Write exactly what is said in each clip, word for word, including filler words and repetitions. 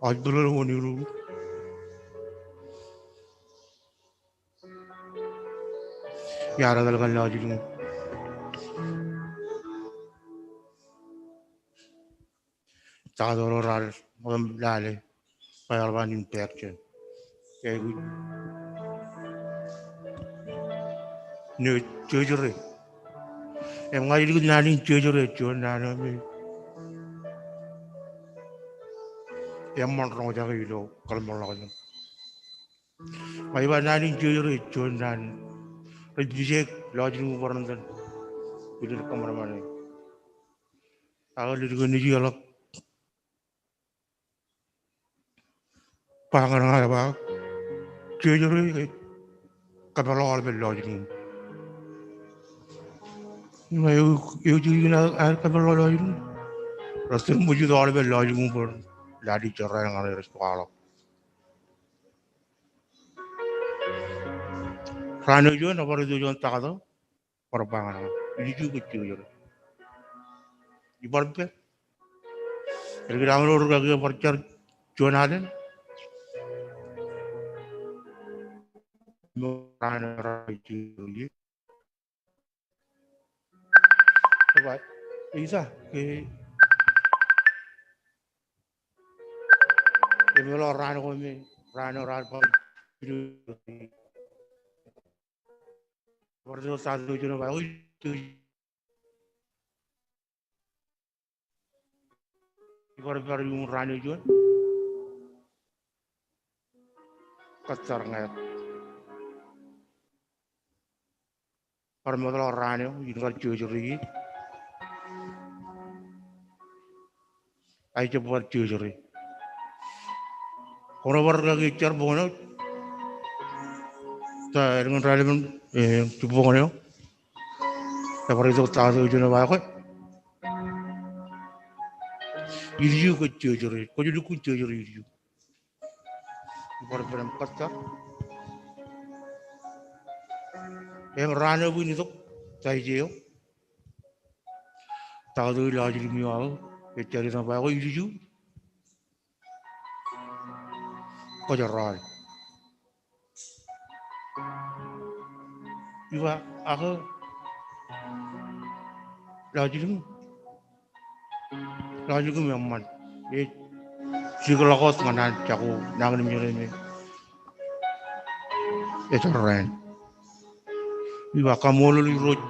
Ej bōlen wōn ilo. Iar etal kōn lọjilñūṃ. Taktō ro raar ṃōttan lale. Bwe eḷap an in pād jān. Ke ej jojore. Im ña ij likūt naan in jojore, juon naan eo me eṃṃan roñjake ilo kōḷmānḷọkjeṇ. Ña ij ba naan in jojore, juon naan rej pijeik lọjilñūṃ bar iten. Ilo kōṃanṃan eo. Ak ḷe dik eṇ ej ḷọk. Ba ñan ña ba, jojore ke kōpeḷḷọk aolepen lọjilñūṃ. Im eo, eo jikin aer kōpeḷḷọk lọjilñūṃ. Rej tōn ṃōj itok aolepen lọjilñūṃ bwe ḷe ad jar raṇ ñan rej kwaḷọk. Raan eo juon, ebar itok juon taktō. Bar ba ñan ña, ilju ke jojore? Ibar pād. Eḷak aṃ ḷọk rūkaki eo bar jar juon alen. Im raan eo raar jojore. Eba, ita ke emeḷọk raan ko me, raan eo raar ba. Bar itok taktō juon eo ba, ibar pād iuṃ raan eo juon. Kōttar ñāāt. Bar meḷọk raan eo, in kar jojore ie. Ij jab bar jojore. Kwōn bar kaki jar boñōn eo. Ta, elōñ raelepen, eh, jibboñōn eo. Ebar itok taktō juon eo ba ekwe. Ilju ke jojore, kwōj lukkuun jojore ilju. Ibar pād im kōttar. Im raan eo bwe in itok, ta ije eo. Taktō ilo lọjilñūṃ eo aō, ej jar itok ba ekwe ilju. Kwōj rọọl. Iba ak lọjilñūṃ. Lọjilñūṃ eṃṃan. Ej jikḷọk wōt ñan an jako nañinmej eo me ej errāān. Iba kaṃṃoolol Irooj.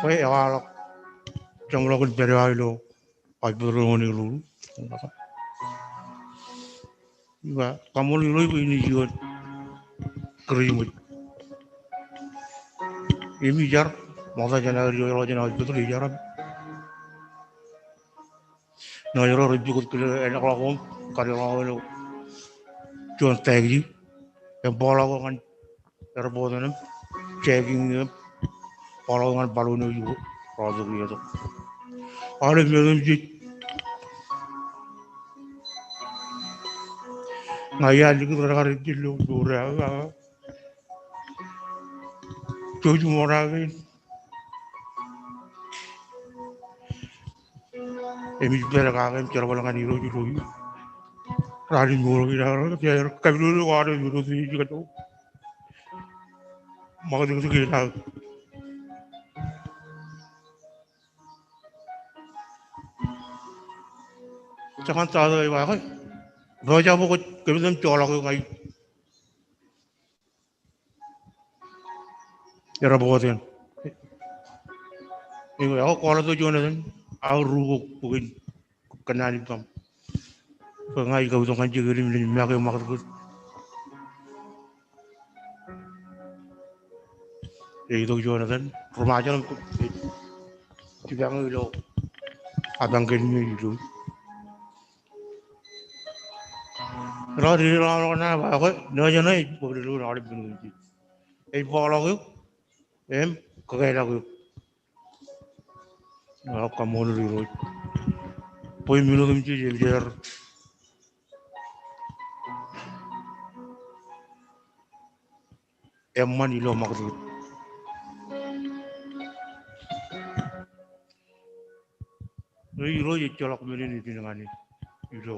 Bwe ewaḷọk jeṃḷọkin pād eo aō ilo Hospital Honolulu. Iba kaṃṃoolol Irooj bwe in ej juon kūr ṃōj. Im ijar, ṃokta jān aō ilo eḷọk jān hospital ijar. Ṇa eo rej pukot kile eṇ o'clock im kadeḷọñ ilo juon taxi. Im bōkḷọk ñan airport eṇ im checking im bōkḷọk ñan balloon eo ej rọọltok iotok. Aolep men otemjej. Ña iar likūt rej kar ejjeḷọk ilo mour eo aō. Jouj im ṃoṇa kein. Im ij pād kake im jerbal ñan Irooj ilo rainin mour kein aō, ij kapiloto ko ad ilo ijjino. Ṃakūtkūt kein aō. Jekar taktō eo ej ba ekwe, ro jab kwōj kōmij joḷọk eok ñan airport eṇ. Eñin, ekwe kwōḷak tok juon etan, aō ri-ukok bwe kōn kōnnaan ippaṃ. Bwe ña ij kautiej ñan jekilōñ im make ṃakūtkūt. Ej itok juon etan, ri-Ṃajeḷ im jipañ ilo apañ kein me ilo. Ro ri ro ro na ba ekwe, ṇe jān ṇe ej bōk ilo aolep men otemjej. Ej bōkḷọk eok, im kōkeḷọk eok. Ak kaṃṃoolol Irooj. Bwe men otemjej ej eṃṃan ilo ṃakūtkūt. Irooj ejjeḷọk men in ijin ñan e ilo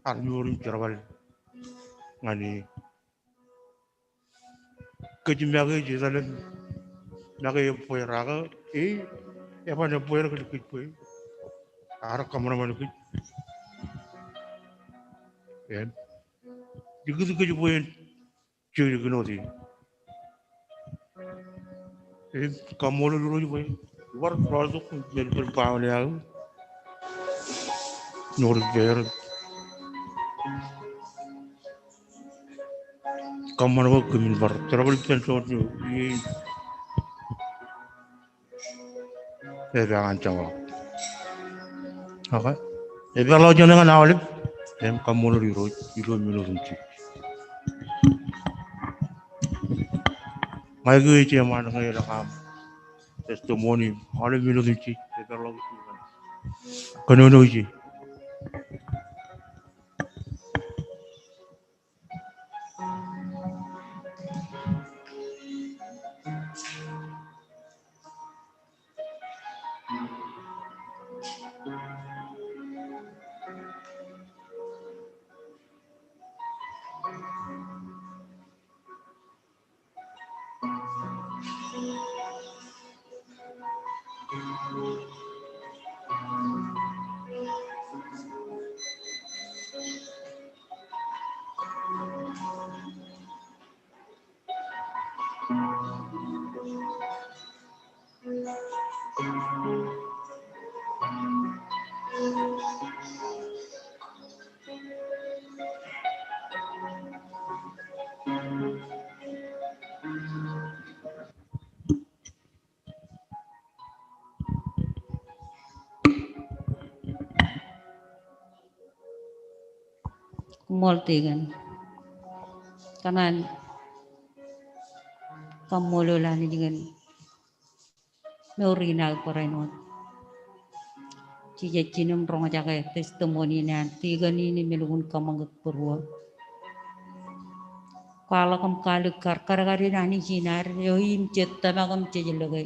armej ro im jerbal ñan e. Kōj make ej etal im make ebbeer ak e, eban ebbeer kōj kōj bwe ear kōṃanṃan kōj. Im likūt kōj bwe en jekjek āinwōt e. Im kaṃṃoolol Irooj bwe ebar lọtok men bwe baaṃle aō. Ewōr ippāer. Kōṃṃan bwe kōmin bar jerbal ippān joñan eo. Ej ba ñan jeṃḷọk. Okay. Ej ba ḷọk jān ñan aolep. Im kaṃṃoolol Irooj ilo men otemjej. Ña ij kōṃṃan ñe elōñ aṃ testimony, aolep men otemjej. Ej ba ḷọk kōnono ije. Koṃṃool tikōn. Kōṇaan kaṃṃoolol Anij kōn mour in aō barāinwōt. Jisōs, ij jino im roñjake testimony in an tikōn in im elukkuun kōṃakūt būruō. Kwaḷọk im kaalikkar kadkadin Anij in ad eo im jej tōmak im jej lōke.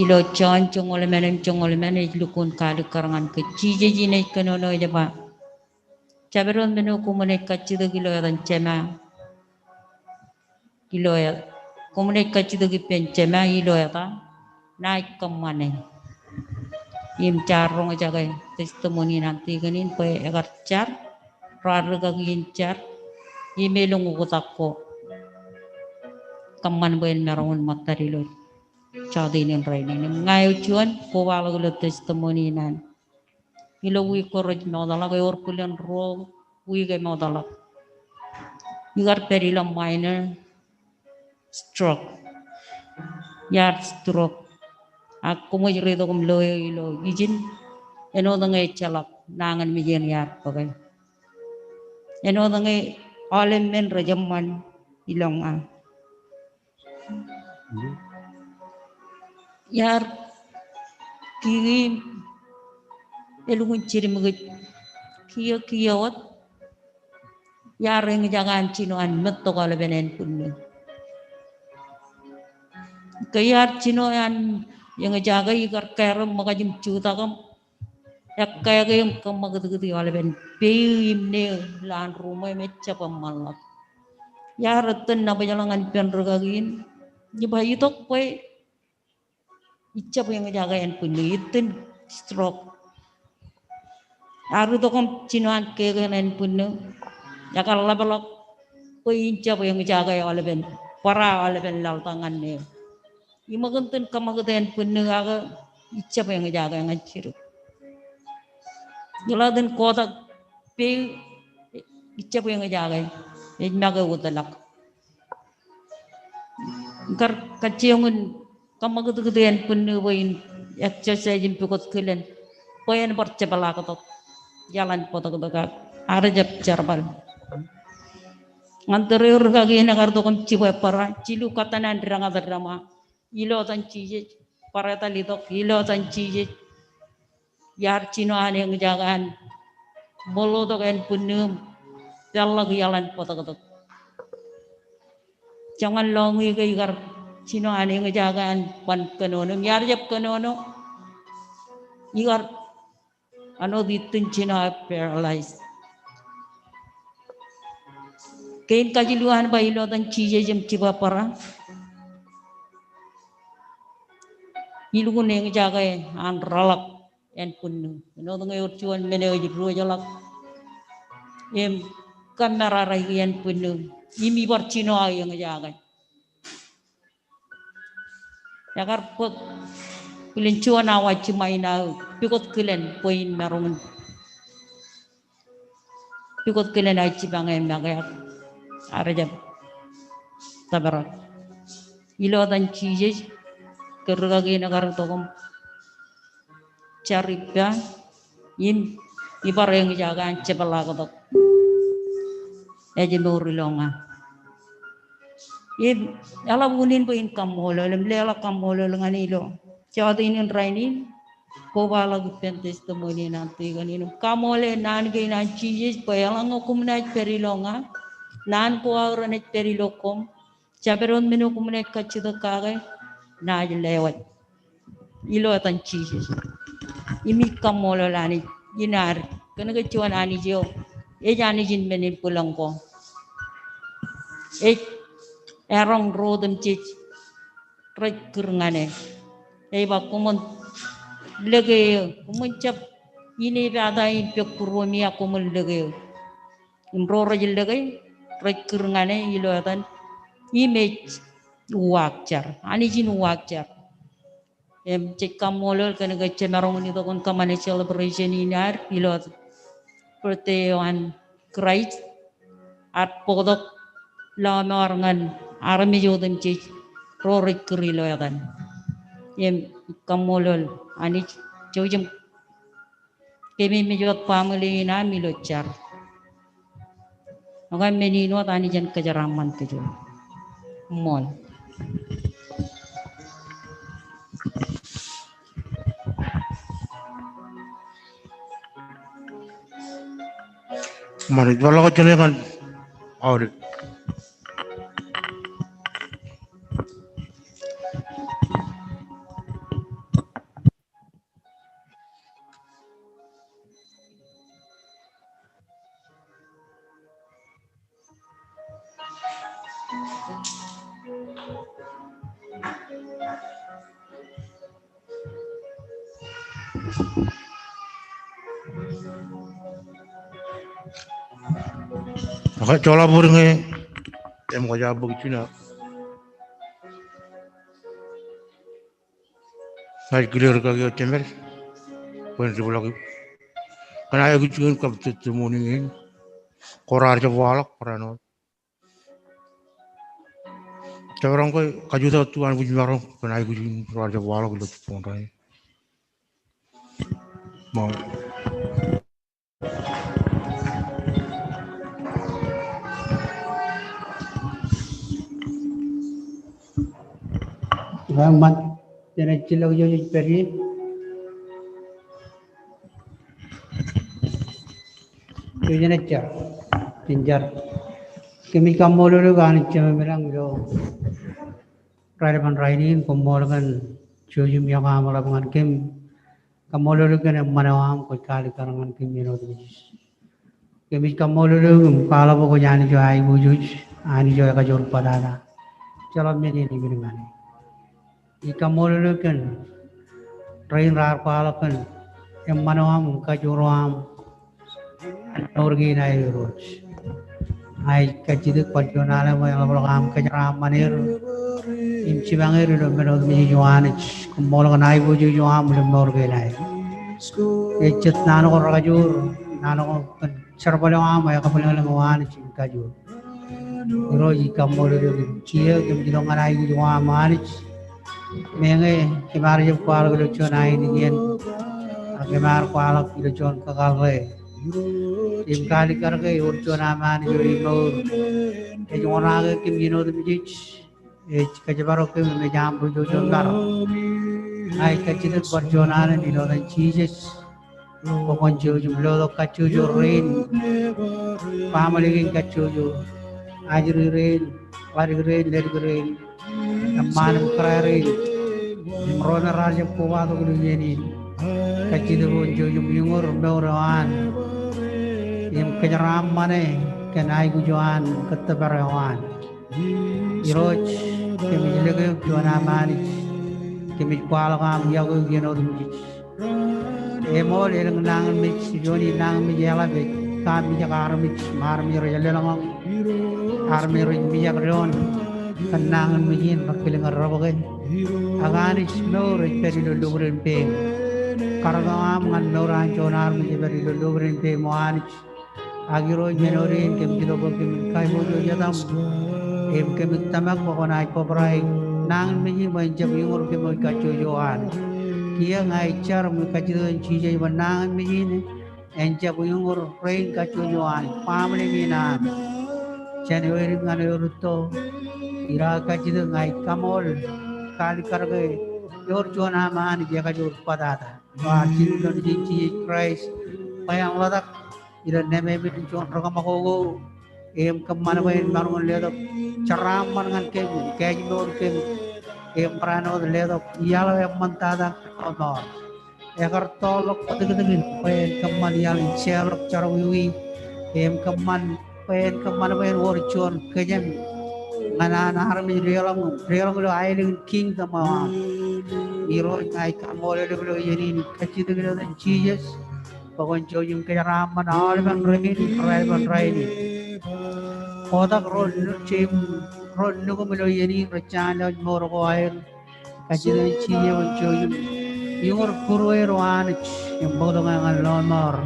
Ilo Jon joñoul emān im joñoul emān ej lukkuun kaalikkar ñan kōj. Jisōs in ej kōnono ej ba, jabdewōt men eo koṃwin ej kajjitōk ilo etan Jema, ilo e, koṃwin ej kajjitōk ippān Jema ilo eta, naaj kōṃṃane. Im jaar roñjake testimony in an tikōn in bwe ekar jar, raar rikaki in jar, im elōñ oktak ko kōṃṃan bwe en maroñ in ṃōttad ilo jọteen in rainin. Im ña eo juon kobaḷọk ilo testimony in an. Ilo wiik ko rej mootḷọk, ewōr bwilōñ ruo wiik emootḷọk, ikar pād ilo minor stroke. Iar stroke. Ak koṃij reitok im lo eō ilo ijin, āinwōt ñe ejjeḷọk nañinmej eṇ iar bōke. Āinwōt ñe aolep men rej eṃṃan ilo ña. Iar kiki im elukkuun jidimkij kiiō kiiō wōt. Iar eñjake an jino an mettok aolepen ānbwinnū. Ke iar jino an eñjake ikar kar ṃōkaj im jutak im ekkāke im kōṃakūtkūt aolepen peiū im neō ilo an ruuṃwe im ejjab eṃṃanḷọk. Iar ittōn nabōjḷọk ñan ippān rikaki in, ij ba itok bwe ijjab eñjake ānbwinnū, ittōn stroke. Ear itok im jino an keke ānbwinnū, ekar ḷapḷọk bwe ijjab eñjake aolepen, barā aolepen laḷtak ñan neō. Iṃōk in ittōn kōṃakūt ānbwinnū ak ijjab eñjake ñan jidik. Iḷak in kotak peiū, ijjab eñjake, ej make wōtlọk. Kar kajjioñ in kōṃakūtkūt ānbwinnū bwe in exercise im pukot kilen bwe en bar jepḷaaktok iaḷ an bōtōktōk ak ear jab jerbal. Ñan tōre eo rikaki in ekar tok im jibwe barā, jilu kōttan an dāñat dāṃa. Ilo etan Jisōs, bar etal itok, ilo etan Jisōs. Iar jino an eñjake an ṃōḷotok ānbwinnū im peḷḷọk iaḷ an bōtōktōk. Joñan lọñiike ikar jino an eñjake an ban kōnono. Im iar jab kōnono, ikar āinwōt itōn jino aō paralyzed. Kein kajilu an ba ilo etan Jisōs im jibabōra, ilukkuun eñjake an reḷak ānbwinnū. Āinwōt ñe ewōr juon men eo ej diwōjḷọk im kōmmeraeraiki ānbwinnū im ibar jino aō eñjake. Ekar bōk bwilin juon awa jiṃa in aō pukot kilen bwe in maroñ in pukot kilen aō jipañ e make ak ear jab tōprak. Ilo etan Jisōs, kōn rikaki in ekar itok im jar ippa im ibar eñjake an jepḷaaktok ājmour ilo ña. Im eḷap unin bwe in kaṃṃoolol im leḷọk kaṃṃoolol ñan e ilo jota in rainin, kobaḷọk ippān testimony in an tikōn in im kaṃṃoole naan kein an Jisōs bwe eḷaññe koṃ naaj pād ilo ña, naan ko aō renaaj pād ilo koṃ. Jabdewōt men eo koṃ naaj kajjitōk kake, naaj lewōj. Ilo etan Jisōs. Im ij kaṃṃoolol Anij in ad kōn ke juon Anij eo ej Anij in men in bwilōñ ko. Ej eroñ ro otemjej rej kūr ñan e. Ej ba koṃwin lōke eō, koṃwin jab inepata in pok būruemi ak koṃwin lōke eō. Im ro rej lōke, rej kūr ñan e ilo etan, im ej uwaak jar, Anij in uwaak jar. Im jej kaṃṃoolol kōn ke jemaroñ in itok in kōṃṃane celebration in ad ilo birthday eo an Kraist, ad bōktok lọmọọr ñan armej otemjej ro rej kūr ilo etan. Im kaṃṃoolol Anij, jouj im kememej wōt baaṃle in aṃ ilo jar. Ak men in wōt Anij en kōjeraaṃṃan kōj. Ṃool. Ṃool, ij bar ḷọk jān e ñan audit. Okay, joḷọk bōd ñe im kwōj aō bōk jiṃa. Ij kile rikaki eo jemed bwe en dipḷọk kōn aikuj in kab testimony in. Ko raar jab waḷọk barāinwōt. Jabdewōt ke kajutak wōt tok anbwijmaroñ kōn aikuj in raar jab waḷọk ilo jibboñ rainin. Ṃool. Eṃṃan, jenaaj jilọk ijo jej pād ie. Ijo jenaaj jar, jen jar. Kōmij kaṃṃoolol eok Anij Jemem ilañ ilo raelepen rainin, koṃṃool kōn jouj im iọkwe aṃ ḷap ñan kōm. Kaṃṃoolol eok kōn eṃṃan eo aṃ kwōj kaalikkar ñan kōm iien otemjej. Kōmij kaṃṃoolol eok im kwaḷọk bwe kwōj Anij eo aiboojoj, Anij eo ekajoor bōtata. Ejjeḷọk men eṇ ippān ñan e. Ij kaṃṃoolol eok kōn rein raar kwaḷọk kōn eṃṃan eo aṃ im kajoor eo aṃ ilo mour kein aer, Irooj. Ij kajjitōk bar juon alen bwe eḷapḷọk aṃ kōjeraaṃṃan er im jipañ er ilo men otemjej, O Anij. Koṃṃool kōn aiboojoj eo aṃ ilo mour kein aer. Ej jet naan ko rekajoor, naan ko kōn jerbal eo aṃ ekabwilōñlōñ, O Anij, im kajoor. Irooj, ij kaṃṃoolol eok im kiiō kōm itok ñan aikuj eo aṃ, O Anij. Meñe kōm ar jab kwaḷọk ilo juon ainikien, ak kōm ar kwaḷọk ilo juon kakōḷḷe im kaalikkar ke ewōr juon aṃ Anij eo emour ej oṇaake kōm iien otemjej, ej kōjparok kōm im ej aṃ ri-jouj eo ṃar. Ij kajjitōk bar juon alen ilo etan Jisōs bwe kwōn jouj im lotok kajjojo rein, baaṃle kein kajjojo, ajri rein, ḷadik rein, ledik rein, eṃṃaan im kōrā rein. Im ro me raar jab kobatok ilo iien in, kajjitōk bwe kwōn jouj im iññur mour eo an im kōjeraaṃṃane kōn aikuj eo an kōttōpar eo an. Irooj, kōmij lōke eok juon aṃ Anij. Kōmij kwaḷọk aṃ yokwe eok iien otemjej. Eṃool elōñ nañinmej, juon in nañinmej eḷap ej kaamijak armej, im armej rej lōḷñọñ, armej rej mijak doon kōn nañinmej in, rekilñe rebōke. Ak Anij, mour ej pād ilo lobden peiṃ. Karōk eo aṃ ñan mour an juon armej ej pād ilo lobden peiṃ O Anij. Ak Irooj, ñan eo āindein kōmij itok bwe kōmin kaiboojoj etaṃ im kōmin tōmak bwe kwōnaaj bōbrae nañinmej in bwe en jab iññur kōm wōj kajjojo an. Kiiō ña ij jar im kajjitōk ñan Jisōs bwe nañinmej in en jab iññur rein kajjojo an, family in an. Jān eo edik ñan eo rūtto, ij kajjitōk, ña ij kaṃool kaalikkar ke ewōr juon aṃ Anij ekajoor bōtata. Bar jilkinḷọk jān Jisōs Kraist bwe en ḷotak ilo nemāmein juon ri-kōṃakoko im kōṃṃan bwe en maroñ in letok jeraaṃṃan ñan kōm, kōjmour kōm im barāinwōt letok iaḷ eo eṃṃantata kōm eo. Ekar toorḷọk bōtōktōkin bwe en kōṃṃan iaḷ in jeorḷọk jerọwiwi im kōṃṃan bwe en kōṃṃan bwe en wōr juon kōjām ñan an armej deḷọñ, deḷọñ ilo aelōñ in kingdom eo aṃ. Irooj, ña ij kaṃṃoolol eok ilo iien in im kajjitōk ilo etan Jisōs bwe kwōn jouj im kōjeraaṃṃan aolepen rein, raelepen rainin. Kotak ro, ro lukkuun ilo iien in rej jañin lewōj mour ko aer. Kajjitōk Jisōs bwe kwōn jouj im iññur būrueir O Anij im bōktok ñan lọmọọr.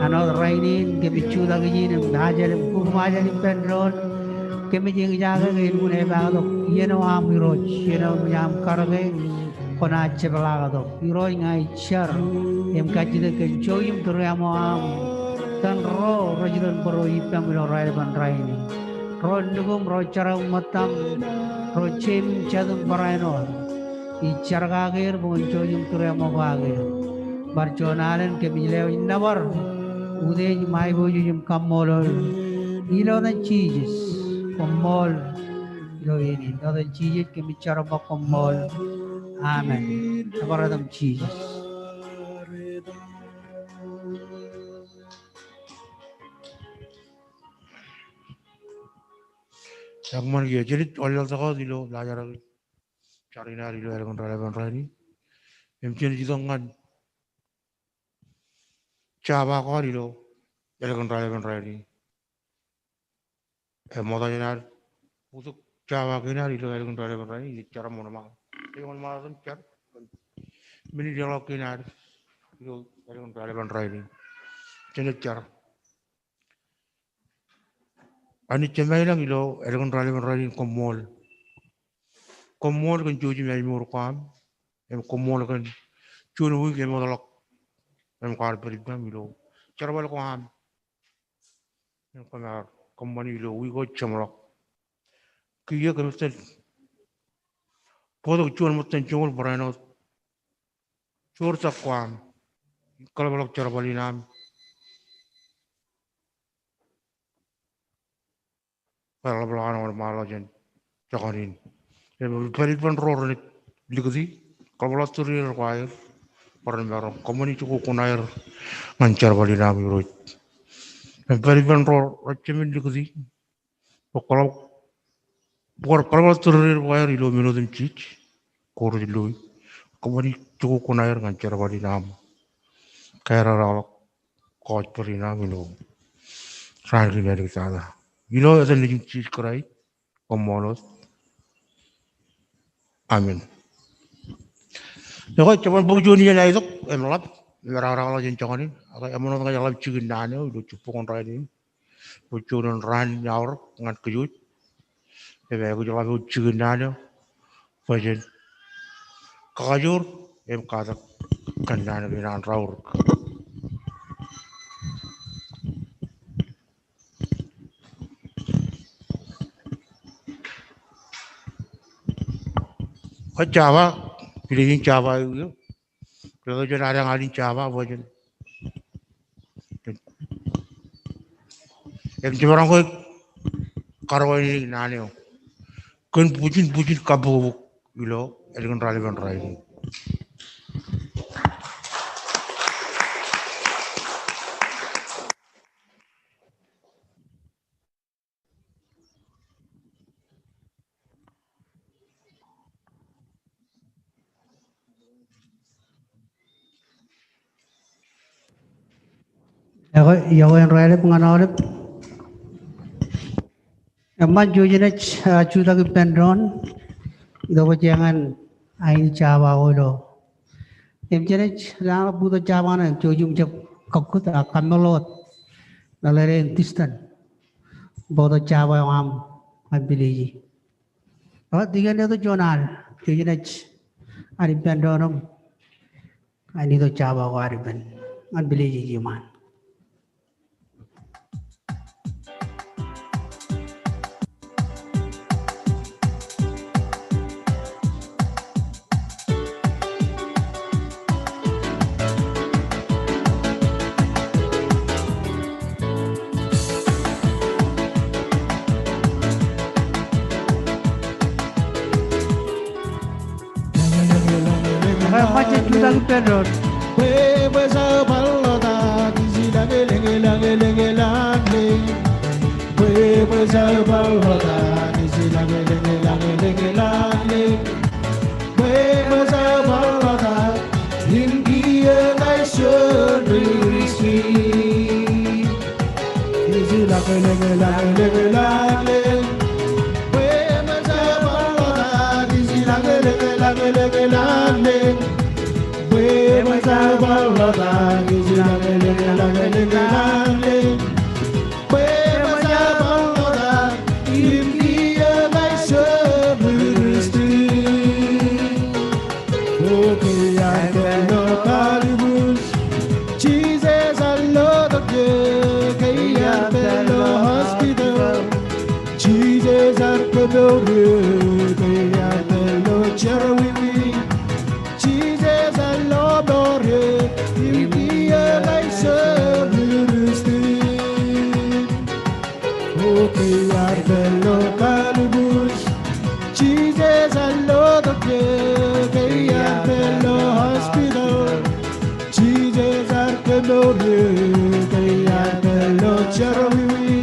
Āinwōt rainin kōmij jutak ijin im ajal im kukkuṃajal ippān doon. Kōmij eñjake ke elukkuun epaaktok iien eo aṃ Irooj, iien eo eṃōj aṃ karuke kwōnaaj jepḷaaktok. Irooj, ña ij jar im kajjitōk kōn jouj im tūriaṃo aṃ kōn ro rej iton bōro ippaṃ ilo raelepen rainin. Ro lukkuun, ro jerọwiwi ṃōttaṃ, ro jeim im jatūṃ barāinwōt. Ij jar kake er bwe kwōn jouj im tūriaṃo kake er. Bar juon alen kōmij lewōj nōbar utiej im aiboojoj im kaṃṃoolol ilo etan Jisōs. Koṃṃool ilo iien in. Ilo etan Jisōs kōmij jar im ba koṃṃool. Amen. Nōbar etaṃ Jisōs. Eṃṃan kiiō, jen ej wanlaḷtak wōt ilo laajrak in. Jar in ad ilo ālikin raelepen rainin. Im jen ej itok ñan Java ko ad ilo ālikin raelepen rainin. Eṃṃan jen ad bōktok Java kein ad ilo ālikin raelepen rainin, jen jar im wōnṃaanḷọk. Jen wōnṃaanḷọk im jar. Men in deḷọñ kein ad ilo ālikin raelepen rainin. Jen ej jar. Anij Jemem ilañ, ilo ālikin raelepen rainin koṃṃool. Koṃṃool kōn jouj im ājmour ko aṃ. Im koṃṃool kōn juon wiik eṃootḷọk im kwaar pād ippaṃ ilo jerbal ko aṃ. Im kōm ar kōṃṃani ilo wiik eo jeṃḷọk. Kiiō kōmij itōn bōktok juon ṃōttan joñoul barāinwōt joortak ko aṃ. Kaḷapḷọk jerbal in aṃ. Kaḷapḷọk an wōnṃaanḷọk jān jokane in. Im pād ippān ro renaaj likūti, kaḷapḷọk tūrier ko aer bwe ren maroñ kōṃṃani jikuuḷ kuṇaer ñan jerbal in aṃ Irooj. Im pād ippān ro rej jemān likūti, bwe kaḷapḷọk, bwe kaḷapḷọk tūrier ko aer ilo men otemjej ko rej loi. Kōṃṃani jikuuḷ kuṇaer ñan jerbal in aṃ. Kaererḷọk kōjparok in aṃ ilo raan kein āliktata. Ilo etan Nejūṃ Jisōs Kraist, koṃṃool wōt. Amen. Ekwe, jeban bōk juon iien aetok im ḷap im erakrakḷọk jān jokane in. Ak eṃṃan wōt ña ij ḷap jikin naan eo ilo jibboñ in rainin. Bwe juon in raan in aorōk ñan kōj wōj. Im aikuj ḷap wōt jikin naan eo bwe jen kakajoor im katak kōn naan kein an raorōk. Kwe Java, pile in Java eo. Pile eo jen adeañ ad in Java bwe jen Im jemaroñ ke karuwainene naan eo kōn bwijin, bwijin kabbokbok ilo ālikin raelepen rainin. Iọkwe, iọkwe en raelep ñan aolep. Eṃṃan, jouj naaj, ah, jutak ippān doon. Itok bwe jeñan ain jabawōt ilo. Im jenaaj, jenaaj bōktok jabawōt ṇe, jouj im jab kakkūt ak kaṃṃoolol wōt. Meḷeḷe in distan. Bōktok jabawōt eo aṃ ñan Piliji. Ak ikōṇaan letok juon al, jouj naaj ad ippān doon im ain itok jabawōt ko ad ippān ñan Piliji iṃaan. Ak eṃṃan, jen jutak ippān doon. Jisōs ear lotok ie, ke iar pād ilo hospital. Jisōs ear kōmour ie, ke iar pād ilo jerawiwi. Jisōs ear lọmọọr ie, im kiiō ṇa ijo ministry. O ke iar pād ilo kalbuuj. Jisōs ear lotok ie, ke iar pād ilo hospital. Jisōs ear kōmour ie, ke iar pād ilo jerawiwi.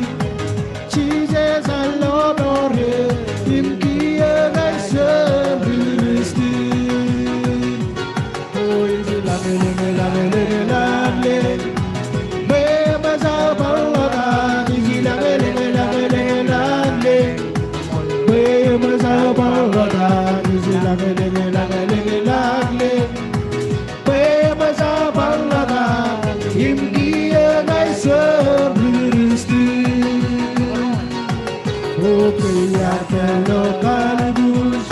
Jisōs ear lọmọọr ie, im kiiō ṇa ijo ministry. O ke iar pād ilo kalbuuj.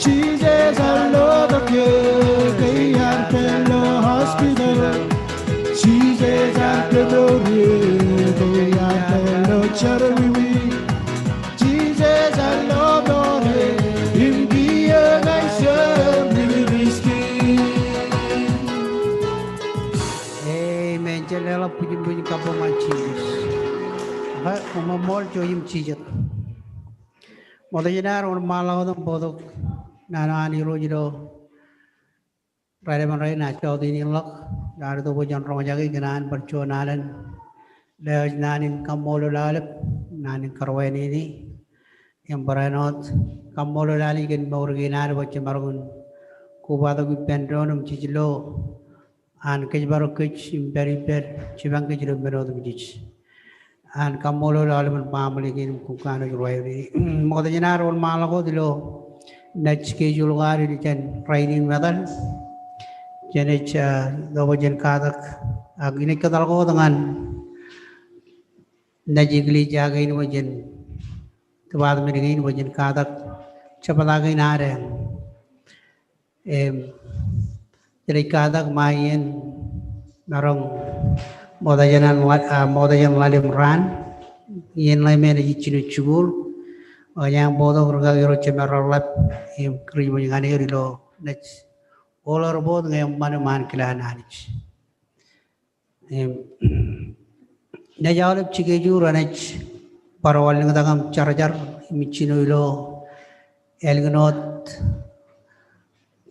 Jisōs ear lotok ie, ke iar pād ilo hospital. Jisōs ear kōmour ie, ke iar pād ilo jerawiwi. Jisōs ear lọmọọr ie, im kiiō ṇa ijo ministry. Amen. Jen leḷọk bwijin bwijin kabbokbok ñan Jisōs. Ak koṃṃool jouj im jijet. Ṃokta jān ad wōnṃaanḷọk wōt im bōktok naan eo an Irooj ilo raelepen rainin, ak jọteen in ḷọk. Iar itok bwe jen roñjake kōn an bar juon alen. Lewōj naan in kaṃṃoolol aolep, naan in karuwainene. Im barāinwōt kaṃṃoolol Anij kōn mour kein ad bwe jemaroñ in kobatok ippān doon im jej lo an kōjparok kōj im pād ippād jipañ kōj ilo men otemjej. An kaṃṃoolol aolepen baaṃle kein im kōj kanooj ruwaimjuon. Ṃokta jān ad wōnṃaanḷọk wōt ilo naaj schedule ko ad ilo jān rainin im etal. Jenaaj, ah, itok bwe jen katak ak inaaj kōtḷọk wōt ñan naaj eklejia kein bwe jen, department kein bwe jen katak jebta kein ad eñ. Im, jenaaj katak ṃae iien maroñ ṃokta jān an ḷa-, ah, ṃokta jān ḷalem raan. Iien ḷe me naaj jino jikuuḷ. Ak eñin bōktok rūkaki ro jemād reḷḷap im kūr ṃōj ñan er ilo naaj oḷar bōd ñe eṃṃan im ankilaan Anij. Im, naaj aolep schedule renaaj bar wanlōñtak im jarjar im jino ilo ālikin wōt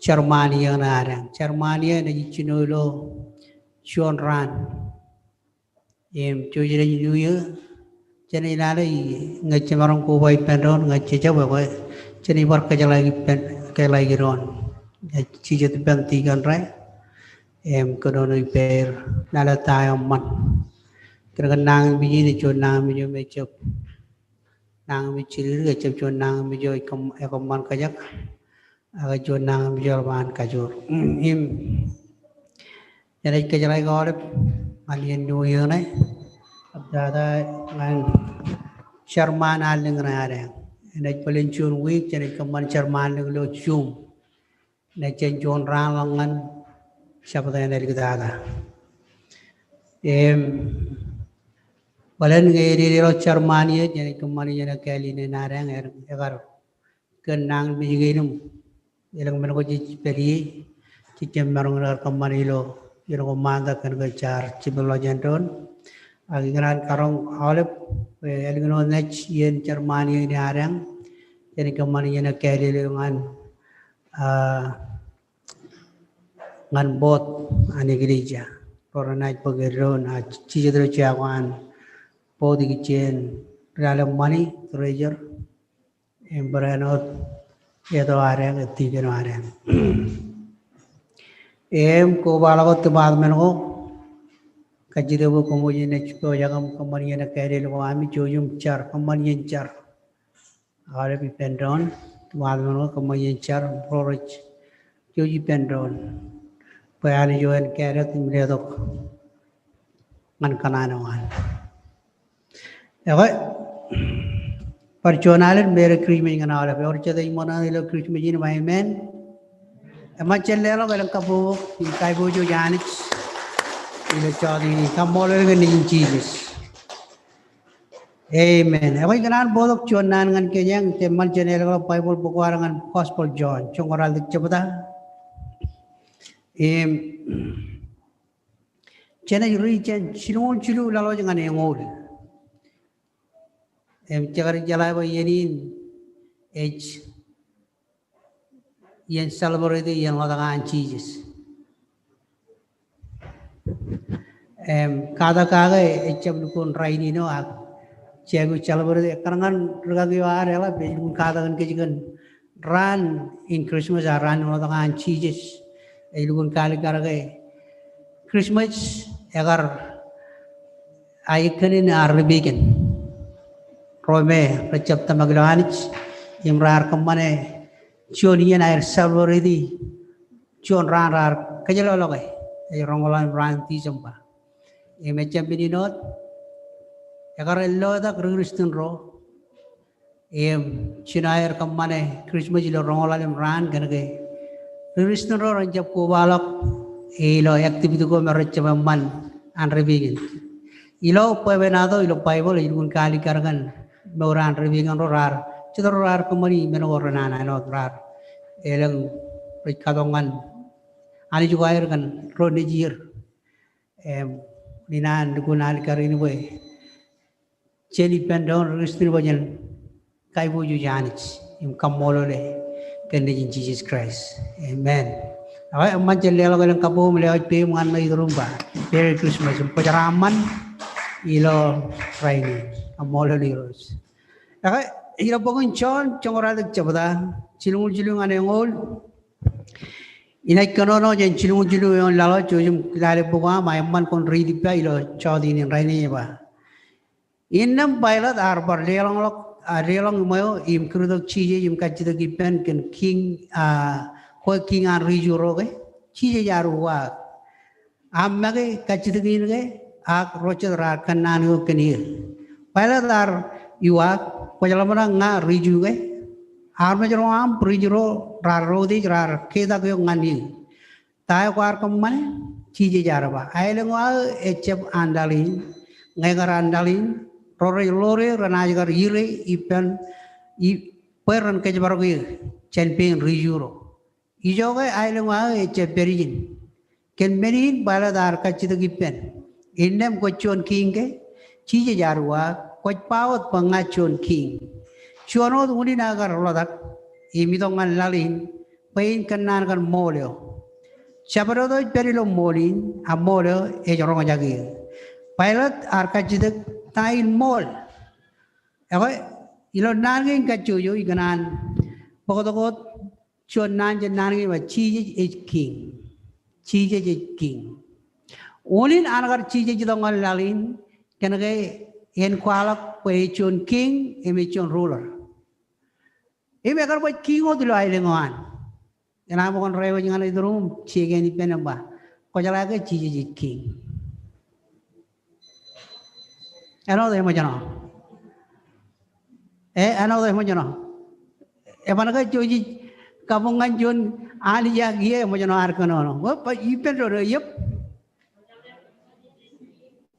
Jerman iiō ṇe adeañ. Jerman iiō enaaj jino ilo juon raan. Im, jouj jen New Year, jenaaj lale ñe jemaroñ koba ippān doon, ñe jejab, ekwe jenaaj bar kōjeḷāik ippān, kōjeḷāik doon. Ñe jijet ippān tikōn ro im kōnono ippāer, lale ta eo eṃṃan. Kōn ke nañinmej in ej juon nañinmej eo me ejab nañinmej jidikdik, ejab juon nañinmej eo ekōṃ-, ekōṃṃan kōjak, ak ej juon nañinmej eo eḷap an kajoor. Im, jenaaj kōjeḷāik aolep ñan iien New Year ṇe, kab tata ñan Jerman allōñ ṇe adeañ. Enaaj bōlen juon wiik, jenaaj kōṃṃan Jerman allōñ ilo Zoom. Enaaj jān juon raan ḷọk ñan Jabōt eo āliktata. Im, bōlen ñe ededeḷọk Jerman iiō, jenaaj kōṃṃan iien eo kāāl in adeañ, ekar kōn nañinmej kein im elōñ men ko jej pād ie, jej jab maroñ in kar kōṃṃan ilo iien ko Mande kōn ke jaar jepel ḷọk jān doon. Ak ikōṇaan karoñ aolep, e, ālikin wōt naaj iien Jerman iiō in adeañ, jenaaj kōṃṃan iien eo kāāl eo ñan, a, ñan board an eklejia. Ro renaaj bōk eddoin, a, jijet ro jea ko an board ikijjien ri-lale ṃani, treasurer, im barāinwōt eto adeañ, tikōn eo adeañ. Im kobaḷọk wōt department ko, kajjitōk bwe koṃ wōj naaj pojak im kōṃṃan iien eo kāāl ko ami, jouj im jar, kōṃṃan iien jar. Aolep ippān doon, department ko kōṃṃan iien jar, ro rej jouj ippān doon. Bwe Anij eo en kāālōt im letok ñan kōṇaan eo an. Ekwe, bar juon alen, Merry Christmas ñan aolep. Ewōr jet ej ṃōṇōṇō ilo Christmas in, amen. Eṃṃan jen leḷọk elōñ kabbokbok im kaiboojoj Anij ilo jota in, kaṃṃoolol kōn nejin Jisōs. Amen. Ekwe, ikōṇaan bōktok juon naan ñan kōj eñ, eṃṃan jen leḷọk Baibōḷ bok ko ad ñan Gospel John, joñoul ralitōk jebta. Im, jenaaj riit jān jilñuul jilu laḷ wōj ñan eñoul. Im, jekar jeḷā bwe iien in ej iien celebrate iien ḷotak an Jisōs. Im, katak kake ejjab lukkuun rainin eo ak jej aikuj celebrate, ekkar ñan rikaki eo ad eḷap, ej lukkuun katakin kōj kōn raan in Christmas ak raan in ḷotak an Jisōs. Ej lukkuun kaalikkar ke Christmas ekar aō kōn in an ri-pegan ro me rejjab tōmak ilo Anij, im raar kōṃṃane juon iien aer celebrate juon raan raar kōjjeḷọk ḷọke, ej roñoul ḷalem raan December. Im ejjab men in wōt, ekar ellotak ri-Kristian ro im jino aer kōṃṃane Christmas ilo roñoul ḷalem raan kōn ke ri-Kristian ro ren jab kobaḷọk ilo activity ko me rejjab eṃṃan an ri-pegan. Ilo bwebwenato ilo Baibōḷ ej lukkuun kaalikkar kōn mour an ri-pegan ro raar, jet ro raar kōṃṃani men ko renana āinwōt raar elōñ rej katok ñan Anij ko aer kōn ro nejier. Im, ikōṇaan lukkuun alikkar in bwe jen ippān doon ri-Kristian bwe jen kaiboojoj Anij im kaṃṃoolole kōn Nejin Jisōs Kraist. Amen. Ekwe, eṃṃan jen leḷọk elōñ kabbokbok im lewōj peiṃ ñan ṇa iturūṃ ba Merry Christmas im kwōjaraaṃṃan ilo rainin. Kaṃṃoolol Irooj. Ekwe, ilo bok in John, joñoul ralitōk jebta, jilñuul jilu ñan eñoul. Inaaj kōnono jān jilñuul jilu eoon laḷ wōj, jouj im lale bok eo aṃ, eṃṃan kwōn riit ippa ilo jota in rainin, ej ba, Innām Pailat ear bar deḷọñḷọk, a, deḷọñ iṃweo im kūrtok Jisōs im kajjitōk ippān kōn king, a, kwe king an ri-Ju ro ke? Jisōs ear uwaak, Aṃ make kajjitōk in ke? Ak ro jet raar kōnnaan eok kōn eō. Pailat ear uwaak, Kwōj ḷōmṇak ña ri-Ju ke? Armej ro aṃ, priest ro raar routiej, raar ketak eok ñan eō. Ta eo kwaar kōṃṃane? Jisōs ear ba, Aelōñ eo aō ejjab an laḷ in, ñe kar an laḷ in, ro rej ḷoor eō renaaj kar ire ippān, i, bwe ren kōjparok eō jān pein ri-Ju ro. Ijoke aelōñ eo aō ejjab pād ijin. Kōn men in Pailat ear kajjitōk ippān, Innām kwōj juon king ke? Jisōs ear uwaak, Kwōj ba wōt bwe ña juon king. Juon wōt unin aō kar ḷotak im itok ñan laḷ in, bwe in kōnnaan kōn ṃool eo. Jabdewōt eo ej pād ilo ṃool in, a ṃool eo ej roñjake er. Pailat ear kajjitōk ta in ṃool. Ekwe, ilo naan kein kajjojo ikōṇaan bōktok wōt juon naan jān naan kein ba Jisōs ej Kiiñ. Jisōs ej Kiiñ. Unin an kar Jisōs itok ñan laḷ in kōnke en kwaḷọk bwe ej juon kiiñ im ej juon ruler. Im ekar baj kiiñ wōt ilo aelōñ eo an. Enaaj ṃōk in reiwōj ñan ituruṃ, jekien ippān im ba, kwōjeḷā ke Jisōs ej Kiiñ? Āinwōt eṃōjṇọ. E, āinwōt eṃōjṇọ. Eban ke jouj ij kabuñ ñan juon anij ak ie eṃōjṇọ ad kōnono. Wōt, ba, ippān doon eo, yep.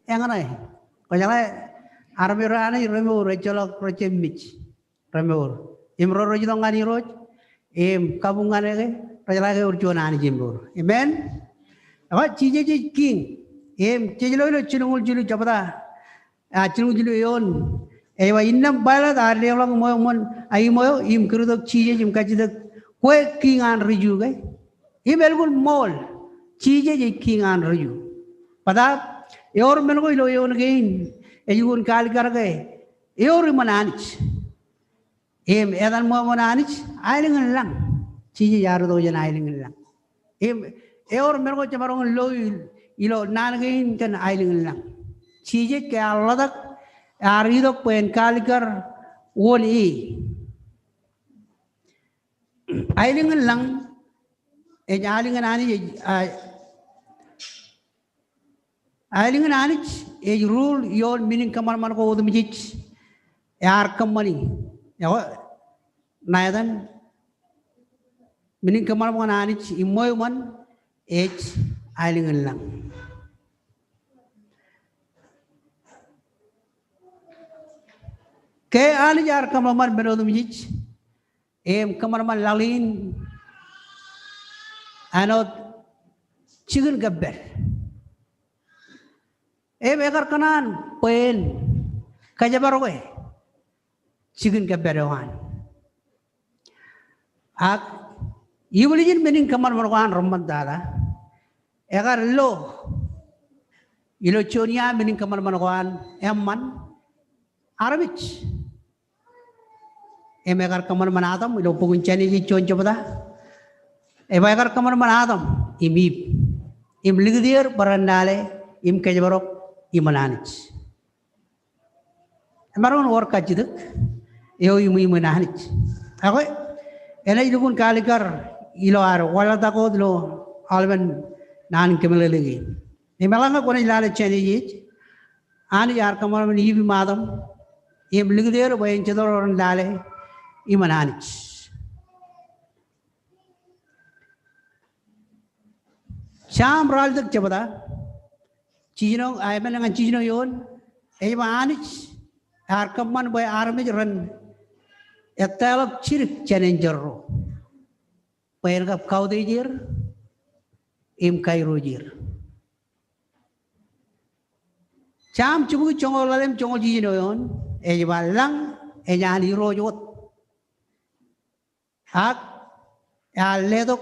Eñṇe. Kwōjeḷā armej ro Anij remour, ejjeḷọk rej jab mej. Remour. Im ro rej itok ñan Irooj im kabuñ ñan e ke, rejeḷā ke ewōr juon Anij im mour. Amen. Ekwe, Jisōs ej Kiiñ. Im jej lo ilo jilñuul jilu jebta, a, jilñuul jilu eoon. Ej ba, innām Pailat ear leḷọk ṃweo ṃōn aimo eo im kūrtok Jisōs im kajjitōk, kwe kiiñ an ri Ju ke? Im elukkuun ṃool, Jisōs ej kiiñ an ri Ju. Bōtaab ewōr men ko ilo eoon kein ej lukkuun kaalikkar ke ewōr iṃōn Anij. Im etan ṃweo ṃōn Anij, aelōñ in lañ. Jisōs ear itok jān aelōñ in lañ. Im ewōr men ko jemaroñ in lo ilo naan kein kōn aelōñ in lañ. Jisōs ke ear ḷotak, ear itok bwe en kaalikkar wōn e. Aelōñ in lañ ej aelōñ in Anij, ej, a, aelōñ in Anij ej rule ioon men in kōṃanṃan ko otemjej ear kōṃṃani. Ekwe, ṇa etan men in kōṃanṃan Anij im ṃweo ṃōn ej aelōñ in lañ. Ke Anij ear kōṃanṃan men otemjej im kōṃanṃan laḷ in, āinwōt jikin kōppād. Im ekar kōṇaan bwe en kōjparoke jikin kōppād eo an. Ak ibwiljin men in kōṃanṃan ko an reṃṃantata, ekar lo ilo juon ia men in kōṃanṃan ko an eṃṃan armej. Im ekar kōṃanṃan Adam, ilo bok in Jenesis juon jebta. Ej ba ekar kōṃanṃan Adam im Iv im likūt er bwe ren lale im kōjparok iṃōn Anij. Emaroñ in wōr kajjitōk eo iṃwiṃwin Anij. Ekwe, enaaj lukkuun kaalikkar ilo ad waḷọktak wōt ilo aolepen naan in kōmeḷeḷeik in. Im eḷaññe kwōnaaj lale Jenesis, Anij ear kōṃanṃan Iv im Adam im likūt er bwe en jitōl ren lale iṃōn Anij. Sam ralitōk jebta, jiljino, a, emān ñan jiljino eoon, ej ba Anij ear kōṃṃan bwe armej ren ettaḷọk jidik jān enjeḷ ro bwe en kab kautiej er im kairooj er. Sam jibukwi joñoul ḷalem joñoul jiljino eoon ej ba lañ ej an Irooj wōt. Ak ear letok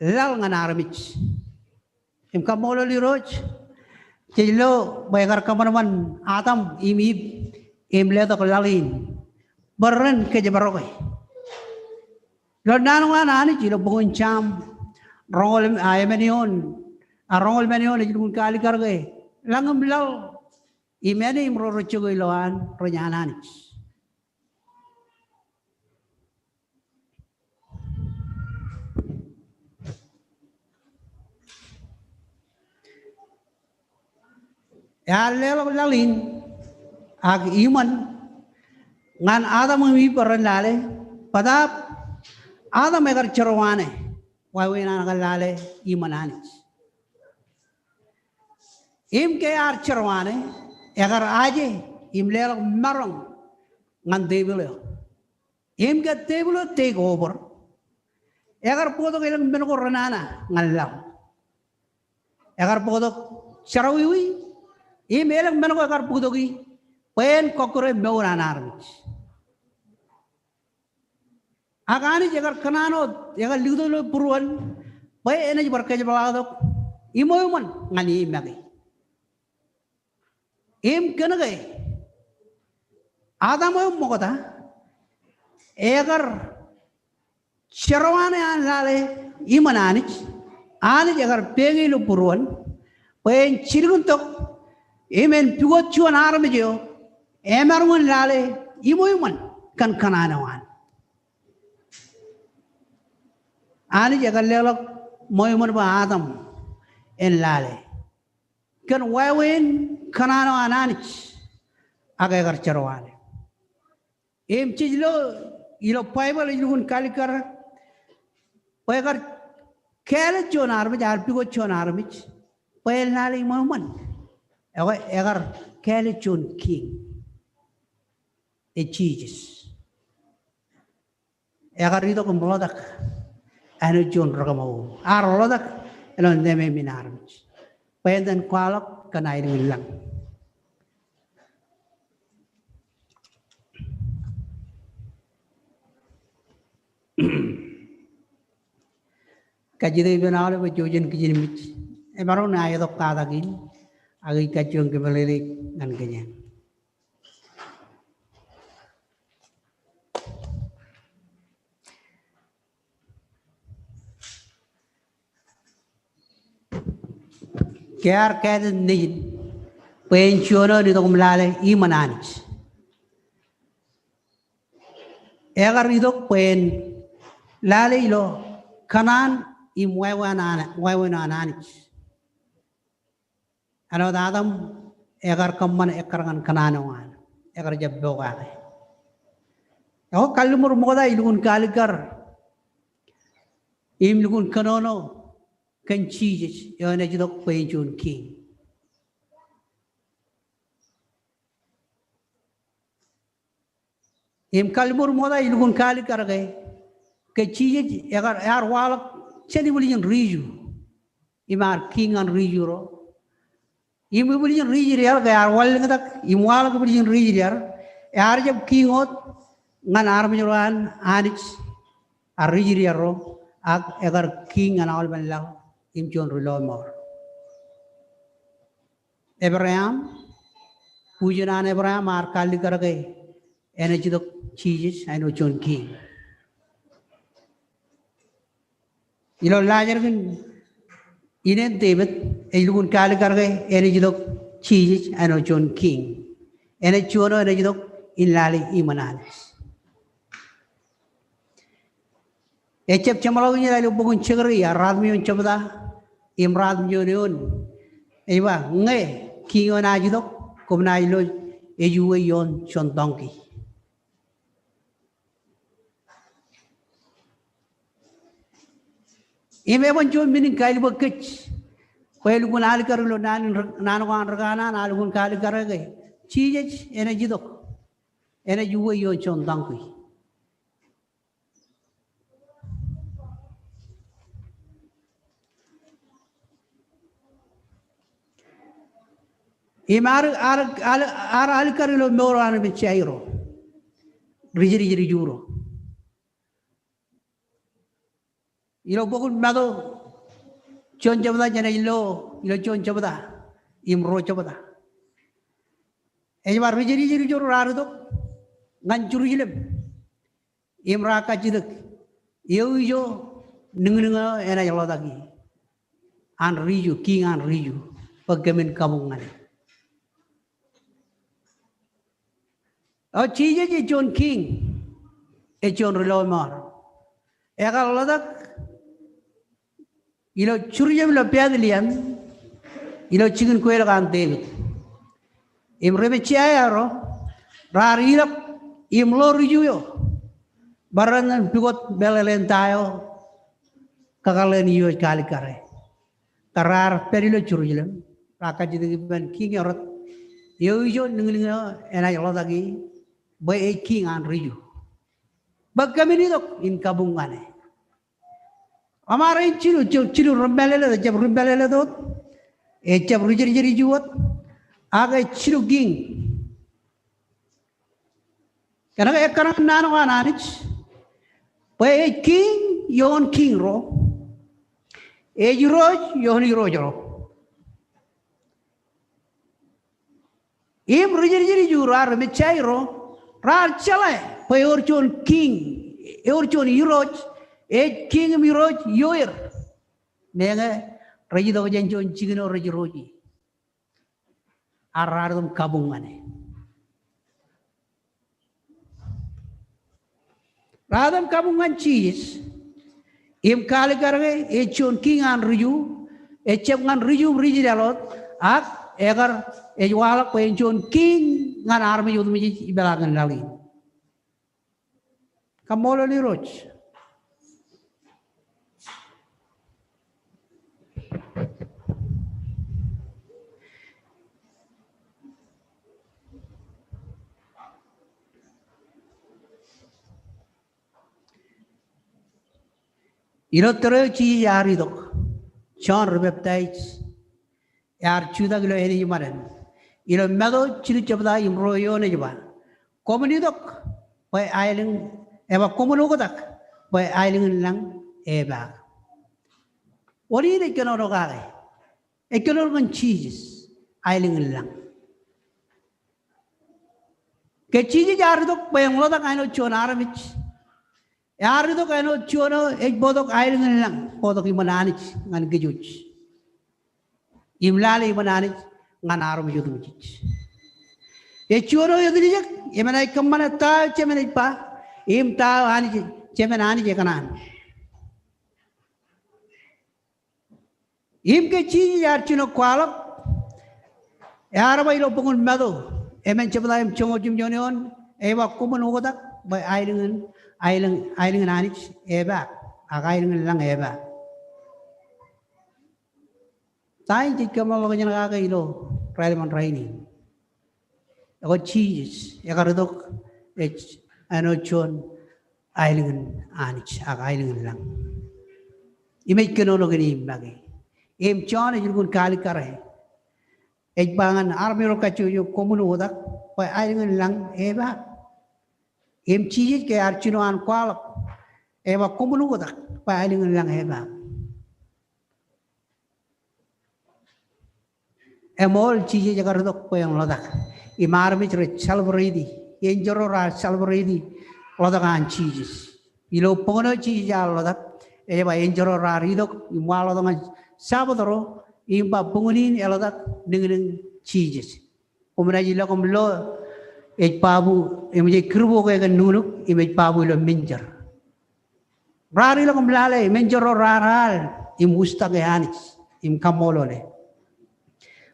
laḷ ñan armej. Im kaṃṃoolol Irooj, jej lo bwe ekar kōṃanṃan Adam im Iv im letok laḷ in bwe ren kōjparoke. Ilo naan eo an Anij ilo bok in Sam roñoul, a, emān eoon, a, roñoul emān eoon ej lukkuun kaalikkar ke lañ im laḷ im āne im ro rej jokwe ilowaan rej an Anij. Ear leḷọk laḷ in ak iṃōn ñan Adam im Iv bwe ren lale, bōtaab Adam ekar jerọwaane wāween an kar lale iṃōn Anij. Im ke ear jerọwaane, ekar aje im leḷọk maroñ ñan tepil eo. Im ke tepil eo take over, ekar bōktok elōñ men ko renana ñan laḷ. Ekar bōktok jerọwiwi, im elōñ men ko ekar bōktoki bwe en kọkkure mour an armej. Ak Anij ekar kōṇaan wōt, ekar likūt ilo būruon bwe enaaj bar kōjepḷaaktok iṃweo iṃōn ñan e make. Im kōn ke Adam eo ṃokta ekar jerọwaane an lale iṃōn Anij, Anij ekar peñe ilo būruon bwe en jilkintok im en pukot juon armej eo emaroñ in lale iṃweo iṃōn kōn kōṇaan eo an. Anij ekar leḷọk ṃweo iṃōn bwe Adam en lale kōn wāween kōṇaan eo an Anij, ak ekar jerọwaane. Im jej lo ilo Baibōḷ ej lukkuun kalikkar bwe ekar kāālōt juon armej, ear pukot juon armej bwe en lale iṃweo iṃōn. Ekwe, ekar kāālōt juon kiiñ, ej Jisōs. Ekar itok im ḷotak āinwōt juon rōkōṃṃan, ear ḷotak ilo nemāmein armej bwe en iten kwaḷọk kōn aelōñ in lañ. Kajjitōk ippān aolep bwe jouj im kijenmej. Emaroñ in aetok katak in, ak ij kajjioñ kōmeḷeḷeik ñan kōj. Ke ear kāālōt Nejin bwe en juon eo en itok im lale iṃōn Anij, ekar itok bwe en lale ilo kōṇaan im wāween an, wāween an Anij. Āinwōt Adam, ekar kōṃṃan ekkar ñan kōṇaan eo an, ekar jab pokake. Ekwe, kalliṃur ṃokta ej lukkuun kalikkar im lukkuun kōnono kōn Jisōs eo enaaj itok bwe en juon kiiñ. Im kalliṃur ṃokta ej lukkuun kalikkar ke, ke Jisōs ekar, ear waḷọk jān ibwiljin ri Ju im ear kiiñ ñan ri Ju ro. Im ibwiljin ri Israel ke ear wanlōñtak im waḷọk ibwiljin ri Israel, ear jab kiiñ wōt ñan armej ro an Anij, ak ri Israel ro, ak ekar kiiñ ñan aolepen laḷ im juon ri lọmọọr. Ebream, bujin an Ebream ear kalikkar ke enaaj itok Jisōs āinwōt juon kiiñ. Ilo laajrak in ineen Devid, ej lukkuun kalikkar ke enaaj itok Jisōs āinwōt juon kiiñ. Enaaj juon eo enaaj itok in lale iṃōn Anij. Ejjab jeṃḷọkin ilo bok in Jekaria, ruatimjuon jebta im ruatimjuon eoon. Ej ba, ñe kiiñ eo enaaj itok, koṃ naaj lo ej uwe ioon juon donkey. Im eban juon men in kailbōk kōj bwe elukkuun alikkar ilo naan in ri-, naan ko an ri kanaan, ear lukkuun kalikkar ke Jisōs enaaj itok, enaaj uwe ioon juon donkey. Im ear, ear, ear, ear alikkar ilo mour eo an bwe Jairo, ri-, ri-, ri-, ri Ju ro. Ilo bok in Matu, juon jebta jenaaj lo, ilo juon jebta im ruo jebta. Ej ba ri-, ri-, ri-, ri Ju ro raar itok ñan Jerusalem im raar kajjitōk, eo ijo niñniñ eo enaaj ḷotak e an ri Ju, kiiñ an ri Ju, bwe kōmin kabuñ ñan e. O, Jisōs ej juon kiiñ, ej juon ri lọmọọr. Ekar ḷotak ilo Jerusalem ilo Bethlehem, ilo jikin kweilọk an Devid. Im ri Messiah ro raar ilọk im ḷo ri Ju eo, bar ren pukot meḷeḷein ta eo kakōḷḷe in ijo ej kalikkare. Ke raar pād ilo Jerusalem, raar kajjitōk ippān kiiñ eo rot, eo ijo niñniñ eo enaaj ḷotak e, bwe ej kiiñ an ri Ju, bwe kōmin itok in kabuñ ñan e. Emaroñ in jilu, jilu, jilu ri mālōtlōt, ejjab ri mālōtlōt wōt, ejjab ri jerijeri Ju wōt, ak ej jilu kiiñ. Kōnke ekkar ñan naan ko an Anij, Bwe ej kiiñ ioon kiiñ ro, ej irooj ioon irooj ro. Im ri-jidikjid iju raar mejja ro, raar jeḷā bwe ewōr juon kiiñ, ewōr juon irooj, ej kiiñ im irooj ioer. Meñe rej itok jān juon jikin eo rej irooj ie. Ak raar itok im kabuñ ñan e. Raar itok im kabuñ ñan Jisōs im kaalikkar ke ej juon kiiñ an ri-Ju, ejjab ñan ri-Ju im ri-Israel wōt, ak ekar ej waḷọk bwe en juon kiiñ ñan armej otemjej ipeḷaakin laḷ in. Kaṃṃoolol Irooj. Ilo tōre eo Jisōs ear itok, Jon Ribaptaij ear jutak ilo āneeṃṃan in. Ilo Matu jilu jebta im ruo eoon ej ba, koṃwin itok bwe aelōñ, ej ba koṃwin oktak bwe aelōñ in lañ epaak. Wōn in ej kōnono kake? Ej kōnono kōn Jisōs, aelōñ in lañ. Ke Jisōs ear itok bwe en ḷotak āinwōt juon armej, ear itok āinwōt juon eo ej bōktok aelōñ in lañ, bōktok iṃōn Anij ñan kōj wōj im lale iṃōn Anij ñan armej otemjej. Ej juon eo etiljek, emān ej kōṃṃane ta eo Jemān ej ba, im ta eo Anij, Jemān Anij ekōṇaan. Im ke Jisōs ear jino kwaḷọk, ear ba ilo boñin Matu emān jebta im joñoul jimjuon eoon, ej ba koṃwin oktak bwe aelōñ in, aelōñ, aelōñ in Anij epaak, ak aelōñ in lañ epaak. Ta in jej kōmeḷeḷe kōn kake ilo raelepen rainin? Ekwe Jisōs ekar itok ej āinwōt juon aelōñ in Anij ak aelōñ in lañ. Im ej kōnono kōn e im make. Im Jon ej lukkuun kaalikkare, ej ba ñan armej ro kajjojo, koṃwin oktak bwe aelōñ in lañ epaak. Im Jisōs ke ear jino an kwaḷọk, ej ba koṃwin oktak bwe aelōñ in lañ epaak. Eṃool Jisōs ekar itok bwe en ḷotak. Im armej rej celebrate, enjeḷ ro raar celebrate ḷotak an Jisōs. Ilo boñōn eo Jisōs ear ḷotak, ej ba enjeḷ ro raar itok im waḷọk ḷotak ñan Sabbath ro, im ba boñōn in eḷotak niñniñ Jisōs. Koṃ naaj ilọk im lo, ej babu, im ej kūrboke kōn nuknuk, im ej babu ilo minjer. Raar ilọk im lale, im enjeḷ ro raar al im wūjtak e Anij im kaṃṃoolole.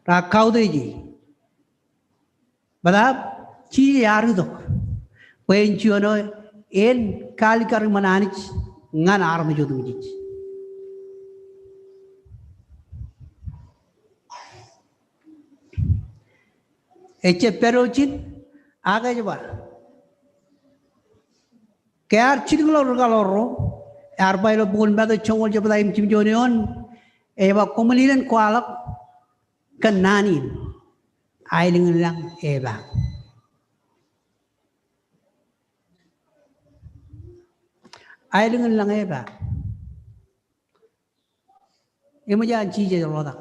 Raar kautiej e. Bōtaab Jisōs ear itok bwe en juon eo en kaalikkar iṃōn Anij ñan armej otemjej. Ejjab pād ijin, ak ej ba, ke ear jilkinḷọk rikaḷoor ro, ear ba ilo bok in Matu joñoul jebta im jimjuon eoon, ej ba koṃwin ilen kwaḷọk kōn naan in, aelōñ in lañ epaak. Aelōñ in lañ epaak. Eṃōj an Jisōs ḷotak.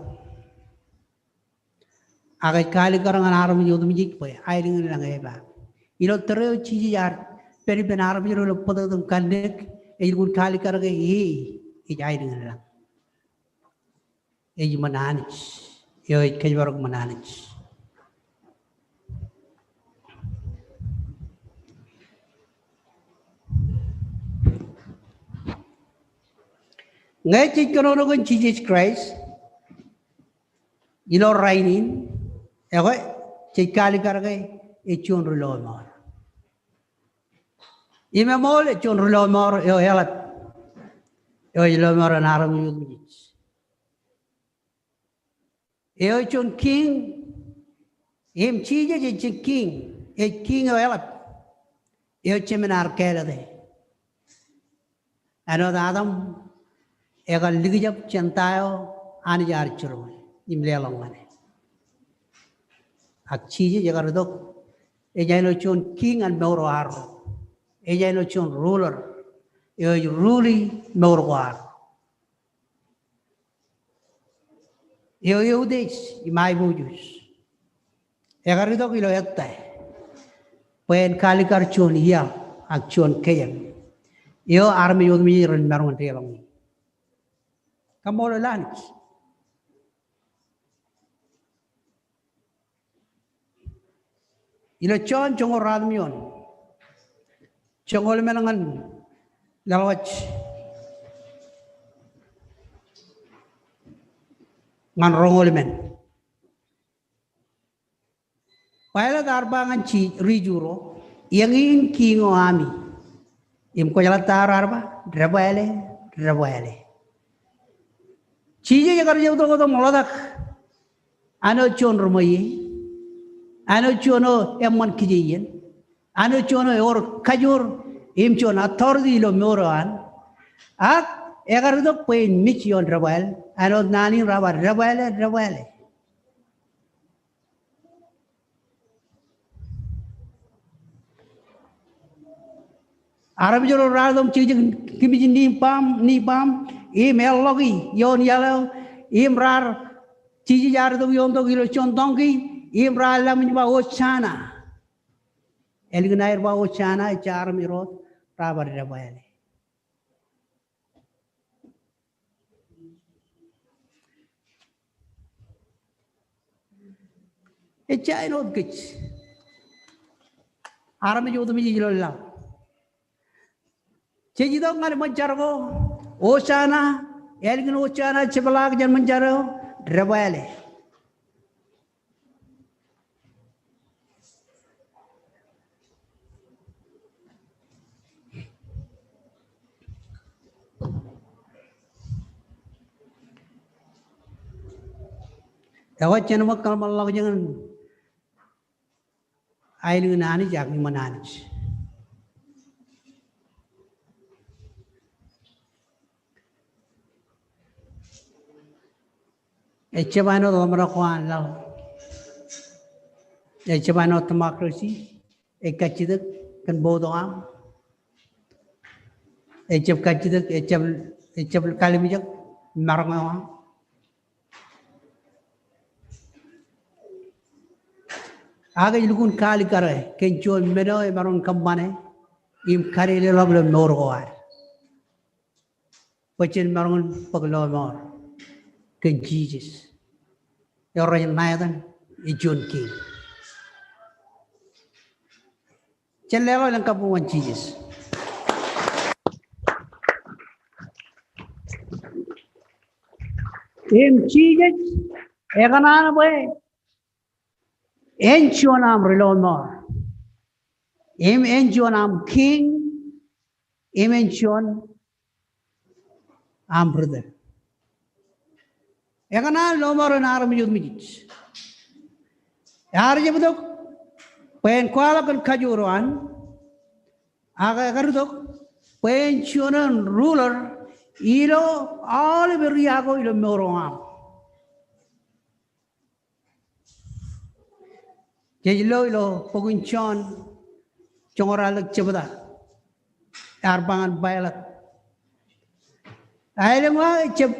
Ak ej kaalikkar ñan armej otemjej bwe aelōñ in lañ epaak. Ilo tōre eo Jisōs ear pād ippān armej ro ilo bōtōktōk im kanniōk, ej lukkuun kaalikkar ke e ej aelōñ in lañ. Ej iṃōn Anij. Eo ej kōjparok iṃōn Anij. Ñe jej kōnono kōn Jisōs Kraist ilo rainin, ekwe, jej kaalikkar ke ej juon ri lọmọọr. Im eṃool ej juon ri lọmọọr eo eḷap, eo ej lọmọọren armej otemjej. Eo ej juon kiiñ, im Jisōs ej juon kiiñ, ej kiiñ eo eḷap, eo jemān ad kāālōte. Āinwōt Adam ekar likjab jān ta eo Anij ear jiroñ e im leḷọk ñan e. Ak Jisōs ekar itok, ej āinwōt juon kiiñ ñan mour eo arro. Ej āinwōt juon ruler. eo ej rule mour ko ad. Eo eutiej im aiboojoj. Ekar itok ilo ettā bwe en kaalikkar juon iaḷ ak juon kōjeḷ eo armej otemjej ren maroñ in deḷọñ. Kaṃṃoolol Anij. Ilo Jon joñoul ruatimjuon, joñoul emān ñan laḷwaj ñan roñoul emān. Pailat ear ba ñan Ji-, ri-Ju ro, eñin kiiñ eo ami? Im kwōjeḷā ta eo raar ba? Debwāāle, debwāāle. Jisōs ekar jab itok otem ḷotak. Āinwōt juon ri ṃweiie. Āinwōt juon eo eṃṃan kijeien. Āinwōt juon eo ewōr kajoor im juon authority ilo mour eo an. Ak ekar itok bwe en mej ioon debwāāl. Āinwōt naan in raar ba debwāāle, debwāāle. Armej ro raar itok im jekjek kimij ni baṃ, ni baṃ, im eḷḷọki ioon iaḷ eo, im raar, Jisōs ear itok ioon tok ilo juon donkey, im raar laṃōj ba Hosana. Ālikin aer ba Hosana, ejja armej ro raar ba debwāāle. Ejja āinwōt kōj armej otemjej ilo laḷ. Jej itok ñan ṃōn jar ko, Hosana, ālikin Hosana, jepḷaak jān ṃōn jar eo, debwāāle. Ekwe, jen ṃōk kōḷmānḷọkjeṇ aelōñ in Anij ak iṃōn Anij. Ejjab āinwōt ḷōmṇak ko an laḷ. Ejjab āinwōt democracy. Ej kajjitōk kōn vote eo aṃ. Ejjab kajjitōk, ejjab, ejjab kalimjek maroñ eo aṃ. Ak ej lukkuun kaalikkar kōn juon men eo emaroñ in kōṃṃane im kadedeḷọk ilo mour ko ad. Bwe jen maroñ in bōk lọmọọr kōn Jisōs eo rej ṇa etan ej juon kiiñ. Jen leḷọk elōñ kabbokbok ñan Jisōs. Im Jisōs ekōṇaan bwe en juon aṃ rilọmọọr. Im en juon aṃ kiiñ. Im en juon aṃ ritōl. Ekōṇaan lọmọọren armej otemjej. Ear jab itok bwe en kwaḷọk kōn kajoor eo an. Ak ekar itok bwe en juon ruler ilo aolep area ko ilo mour eo aṃ. Jej lo ilo bok in Jon, joñoul ralitōk jebta. Ear ba ñan Pailat, aelōñ eo aō ejjab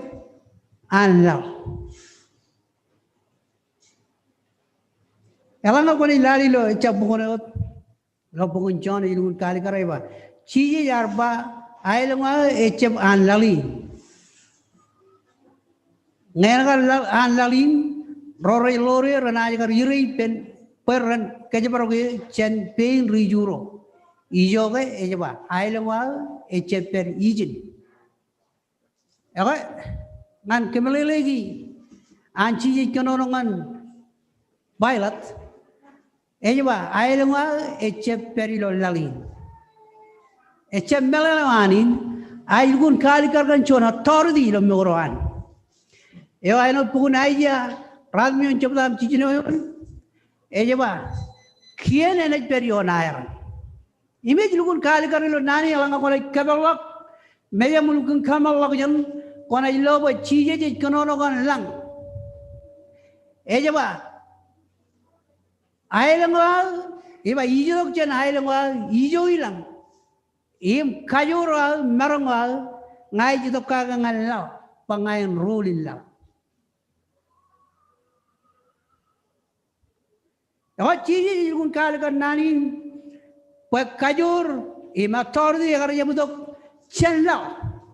an laḷ? Eḷaññe kwōnaaj lale ilo ejjab bok eo wōt, ilo bok in Jon ej lukkuun kaalikkar ej ba, Jisōs ear ba, aelōñ eo aō ejjab an laḷ in. Ñe en kar laḷ, an laḷ in, ro rej ḷoor eō renaaj kar ire ippān bwe ren kōjparok eō jān pein ri-Ju ro. Ijoke ej ba, aelōñ eo aō ejjab pād ijin. Ekwe, ñan kōmeḷeḷeiki an Jisōs ej kōnono ñan Pailat, ej ba, aelōñ eo aō ejjab pād ilo laḷ in. Ejjab meḷeḷe eo an in, a ej lukkuun kaalikkar kōn juon authority ilo mour eo an. Eo āinwōt bok in Aiseia, ruatimjuon jebta im jiljino eoon, ej ba, kien enaaj pād ioon aeran. Im ej lukkuun kaalikkar ilo naan in eḷaññe kwōnaaj kōpeḷḷọk mejaṃ im lukkuun kōmeḷḷọkjeṇ, kwōnaaj lo bwe Jisōs ej kōnono kōn lañ. Ej ba, aelōñ eo aō, ej ba ijetok jān aelōñ eo aō ijo i lañ. Im kajoor aō, maroñ aō, ña ij itok kake ñan laḷ, bwe ña en rule in laḷ. Ekwe Jisōs ej lukkuun kaalikkar naan in bwe kajoor im authority ekar jab itok jān laḷ.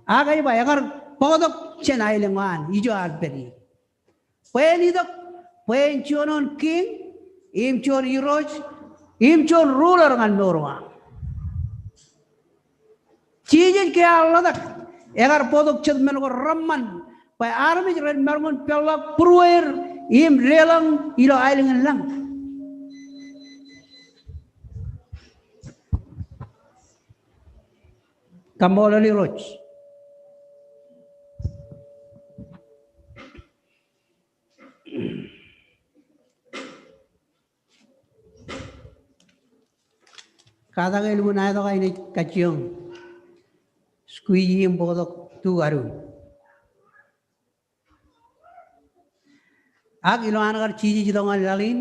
Ak ej ba ekar bōktok jān aelōñ eo an, ijo ear pād ie. Bwe en itok, bwe en juon eo king, im juon irooj, im juon ruler ñan mour eo an. Jisōs ke ear ḷotak, ekar bōktok jet men ko reṃṃan, bwe armej ren maroñ in peḷḷọk būrueir im deḷọñ ilo aelōñ in lañ. Kaṃṃoolol Irooj. Katak elukkuun aetok aō naaj kajjioñ squeeze im bōktok tu aduun. Ak ilo an kar Jisōs itok ñan laḷ in,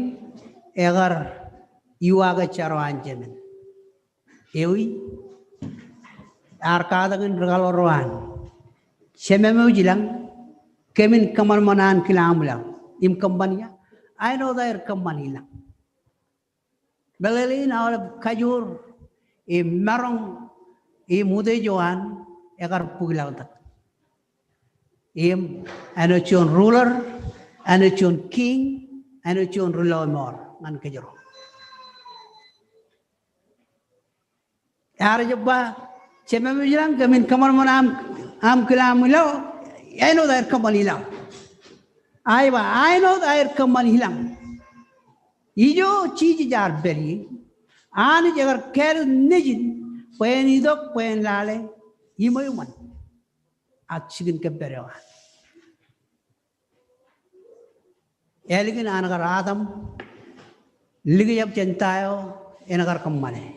ekar iwaake jar eo an Jemān. Ewi, ear katakin ri-kaḷoor eo an. Jemān eo ilañ, kōmin kōṃanṃan ankilaaṃ laḷ. Im kōṃṃan ia, āinwōt aer kōṃṃan ilañ. Meḷeḷein aolep kajoor, im maroñ, im utiej eo an, ekar bōk laḷtak. Im āinwōt juon ruler, āinwōt juon king, āinwōt juon ri-lọmọọr ñan kōjro. Ear jab ba, Jemān eo ilañ, kōmin kōṃanṃan aṃ, aṃ kilaaṃ laḷ, āinwōt aer kōṃṃan ilaḷ. Ak ej ba, āinwōt aer kōṃṃan ilañ. Ijo Jisōs ear pād ie, Anij ekar kāālōt Nejin, bwe en itok, bwe en lale, iṃweo iṃōn. Ak jikin kōppād eo an. Ālikin an kar Adam, likjab jān ta eo en kar kōṃṃane.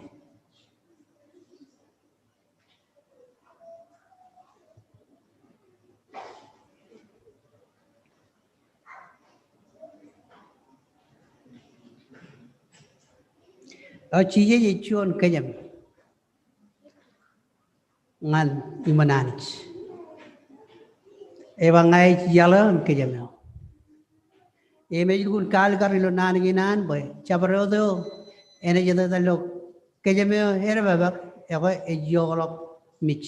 Eo Jisōs ej juon kōjām ñan iṃōn Anij. Ej ba ña ij iaḷ eo im kōjām eo. Im ej lukkuun kaalikkar ilo naan kein an bwe jabdewōt eo enaaj etetal ilo kōjām eo edepepak, ekwe ej iọkḷọk mej.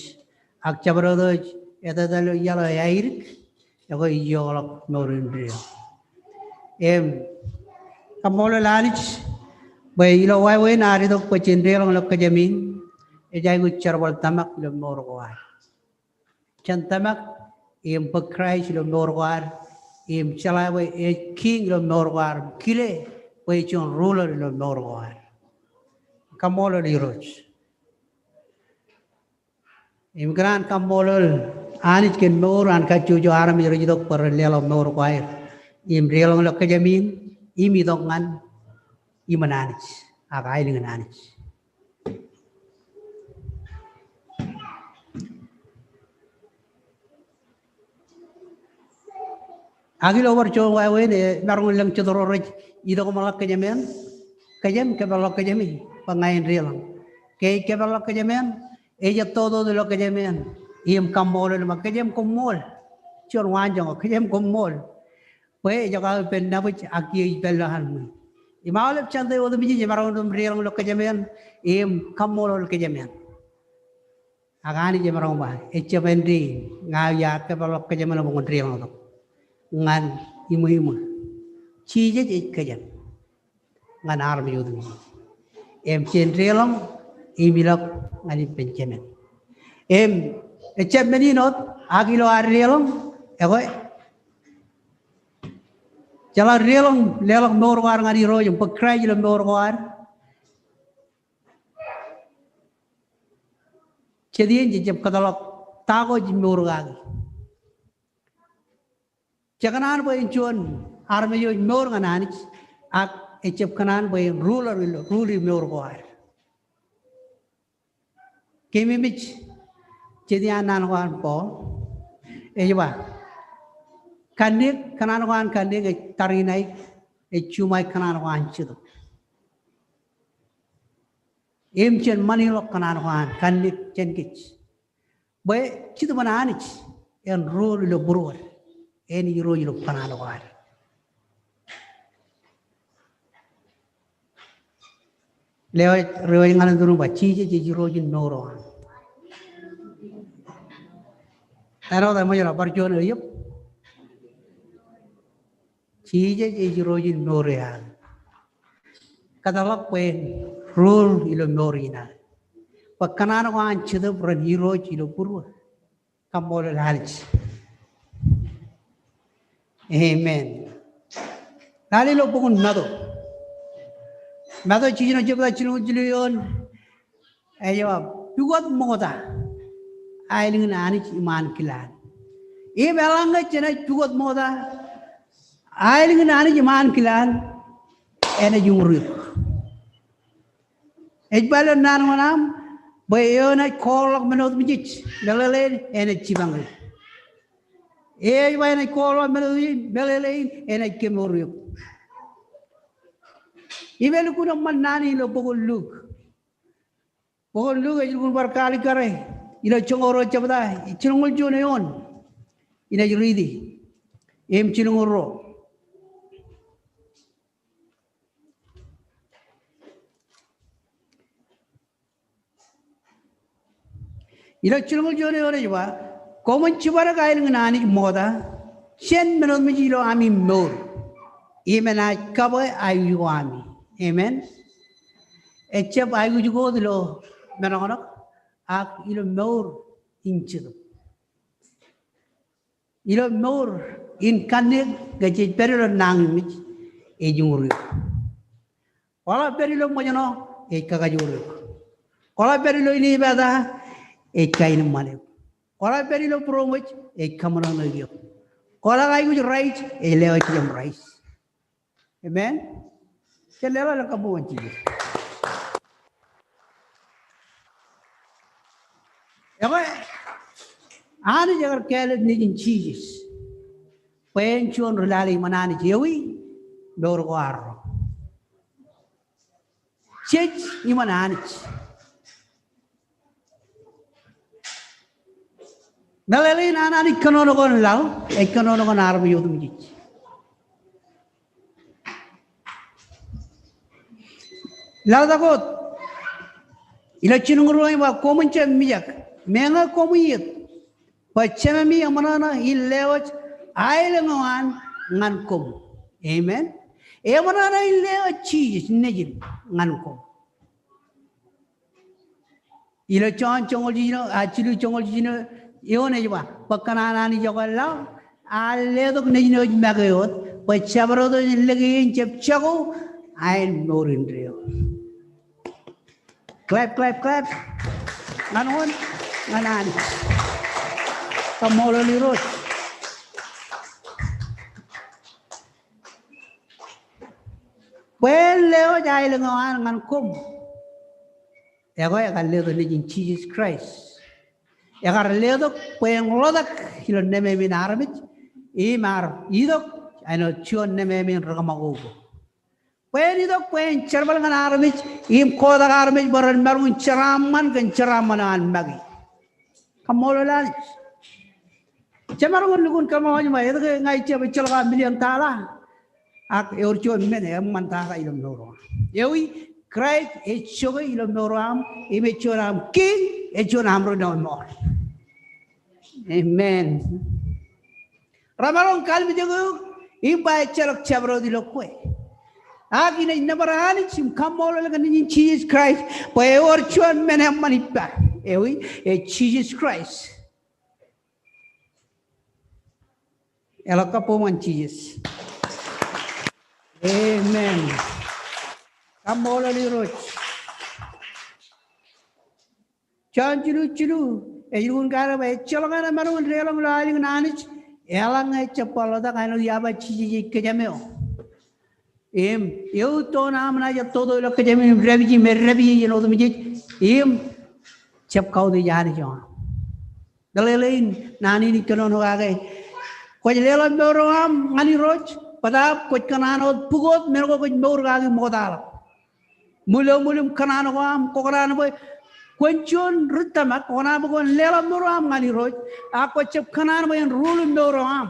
Ak jabdewōt eo ej etetal ilo iaḷ eo eaidik, ekwe ej iọkḷọk mour in deo. Im kaṃṃoolol Anij bwe ilo wāween ad itok bwe jen deḷọñ ilo kōjām in, ej aikuj jerbal tōmak ilo mour ko ad. Jen tōmak im bōk Kraist ilo mour ko ad, im jeḷā bwe ej king ilo mour ko ad, kile bwe ej juon ruler ilo mour ko ad. Kaṃṃoolol Irooj. Im ikōṇaan kaṃṃoolol Anij kōn mour an kajjojo armej rej itok bwe ren leḷọk mour ko aer im deḷọñ ilo kōjām in im itok ñan iṃōn Anij ak aelōñ in Anij. Ak ilo bar juon wāween, emaroñ in lōñ jet ro rej itok im ḷak kōjām eṇ, kōjām, kōpeḷḷọk kōjām e, bwe ña en deḷọñ. Ke ej kōpeḷḷọk kōjām eṇ, ej etto wōt ilo kōjām eṇ im kaṃṃoolol im ba kōjām koṃṃool. Juon waanjoñak, kōjām koṃṃool. Bwe ejjab aō ippān nabōj ak kiiō ej pād ilo armej. Im aolep Sunday otemjej emaroñ in deḷọñ ilo kōjām eṇ im kaṃṃoolol kōjām eṇ. Ak Anij emaroñ ba, ejjab āindein, ña iar kōpeḷḷọk kōjām eṇ bwe kwōn deḷọñtok ñan iṃweo iṃōn. Jisōs ej kōjām ñan armej otemjej. Im jen deḷọñ im ilọk ñan ippān Jemān. Im ejjab men in wōt, ak ilo ad deḷọñ, ekwe jeḷā deḷọñ, leḷọk mour ko ad ñan Irooj im bōk Kraist ilo mour ko ad, jet iien jejjab kōtḷọk ta ko jej mour kaki. Jekōṇaan bwe en juon armej eo ej mour ñan Anij, ak ejjab kōṇaan bwe en ruler ilo, rule ilo mour ko ad. Keememej, jet iaan naan ko an Paul. Ej ba, kanniōk, kōṇaan ko an kanniōk ej tariṇaik, ej juṃaik kōṇaan ko an Jetōb. Im jen ṃanilọk kōṇaan ko an kanniōk jān kōj. Bwe Jetōb an Anij en rule ilo būruod. En Irooj ilo kōṇaan ko ad. Lewōj, lewōj ñan iturin ba, Jisōs ej Irooj in mour eo aṃ. Āinwōt eṃōj ḷọk bar juon eo eok. Jisōs ej Irooj in mour eo aṃ. Kōtḷọk bwe en rule ilo mour in ad. Bwe kōṇaan ko an Jetōb ren Irooj ilo būruod. Kaṃṃoolol Anij. Amen. Lale ilo bok in Matu. Matu jiljino jebta jilñuul jilu eoon. Ej ba, pukot ṃokta aelōñ in Anij iṃaan kilaan. Im eḷaññe jenaaj pukot ṃokta aelōñ in Anij iṃaan kilaan, enaaj uñūr eok. Ej ba ilo naan eo aṃ, bwe eo enaaj kọọrḷọk men otemjej meḷeḷein, enaaj jipañ eok. Eo ej ba enaaj kọọrḷọk men otemjej meḷeḷein, enaaj kemour eok. Im elukkuun eṃṃan naan in ilo bok in Luk. Bok in Luk ej lukkuun bar kaalikkare ilo joñoul ruo jebta, jilñuul juon eoon. Inaaj riiti. Im jilñuul ruo. Ilo jilñuul juon eoon ej ba, koṃwin jibadek aelōñ in Anij ṃokta jān men otemjej ilo ami mour. Im enaaj kabwe aikuj ko ami. Amen. Ejjab aikuj ko wōt ilo meḷọkḷọk, ak ilo mour in Jetōb. Ilo mour in kanniōk ñe jej pād ilo nañinmej, ej uñūr eok. Kwōḷak pād ilo ṃōjṇọ, ej kakajoor eok. Kwōḷak pād ilo inepata, ej kaenōṃṃan eok. Kwōḷak pād ilo būroṃōj, ej kaṃōṇōṇōik eok. Kwōḷak aikuj Rais, ej lewōj jejjab Rais. Amen. Jen leḷọk lōñ kaṃṃoolol Jisōs. Ekwe, Anij ekar kāālōt Nejin Jisōs bwe en juon ri lale iṃōn Anij, ewi, mour ko arro. Jej iṃōn Anij. Meḷeḷein an Anij kōnono kōn laḷ, ej kōnono kōn armej otemjej. Laḷtak wōt, ilo jilñuul ruo ej ba, koṃwin jab mijak, meñe koṃ iiet bwe Jememi eṃōṇōṇō in lewōj aelōñ eo an ñan koṃ. Amen. Eṃōṇōṇō in lewōj Jisōs Nejin ñan koṃ. Ilo Jon joñoul jiljino, a, jilu joñoul jiljino eoon ej ba, bwe kōṇaan Anij eo ekwe laḷ, ear letok Nejin eo ej make wōt, bwe jabdewōt eo ej lōke in jab jako, ak en mour indeeo. Clap, clap, clap. Ñan wōn? Ñan Anij. Kaṃṃoolol Irooj. Bwe en lewōj aelōñ eo an ñan koṃ. Ekwe ekar letok Nejin Jisōs Kraist. Ekar letok bwe en ḷotak ilo nemāmein armej, im ear itok āinwōt juon nemāmein ri kōṃakoko. Bwe en itok bwe en jerbal ñan armej, im kotak armej bwe ren maroñ in jeraaṃṃan kōn jeraaṃṃan eo an make. Kaṃṃoolol Anij. Jemaroñ in lukkuun kōṃṃan wōj ba, etke ña ij jab ejjeḷọk aō million dollar, ak ewōr juon men eṃṃan tata ilo mour eo aṃ. Ewi, Kraist ej jokwe ilo mour eo aṃ, im ej juon aṃ Kiiñ, ej juon aṃ Ri-Lọmọọr. Amen. Remaroñ in kallimjek eok im ba ejjeḷọk jabdewōt ilo kwe. Ak inaaj nōbar Anij im kaṃṃoolol kōn Nejin Jisōs Kraist bwe ewōr juon men eṃṃan ippa. Ewi, ej Jisōs Kraist. Eḷak kabbokbok ñan Jisōs. Amen. Kaṃṃoolol Irooj. Jon jilu jilu, ej lukkuun kaḷọk bwe ejjeḷọk eo emaroñ in deḷọñ ilo aelōñ in Anij, eḷaññe ejab bar ḷotak āinwōt ia ba Jisōs ej kōjām eo. Im, eutiej aṃ naaj toto ilo kōjām in im dāpij im eddāpij iien otemjej, im, jab kautiej Anij eo aṃ. Meḷeḷein naan in ij kōnono kake. Kwōj leḷọk mour eo aṃ ñan Irooj, bōtaab kwōj kōṇaan wōt pukot men ko kwōj mour kaki ṃoktaḷọk. ṃwilemṃwil im kōṇaan ko aṃ, kwō kōṇaan bwe kwōn juon ri tōmak, kwō kōṇaan bwe kwōn leḷọk mour eo aṃ ñan Irooj, ak kwō jab kōṇaan bwe en rule mour eo aṃ.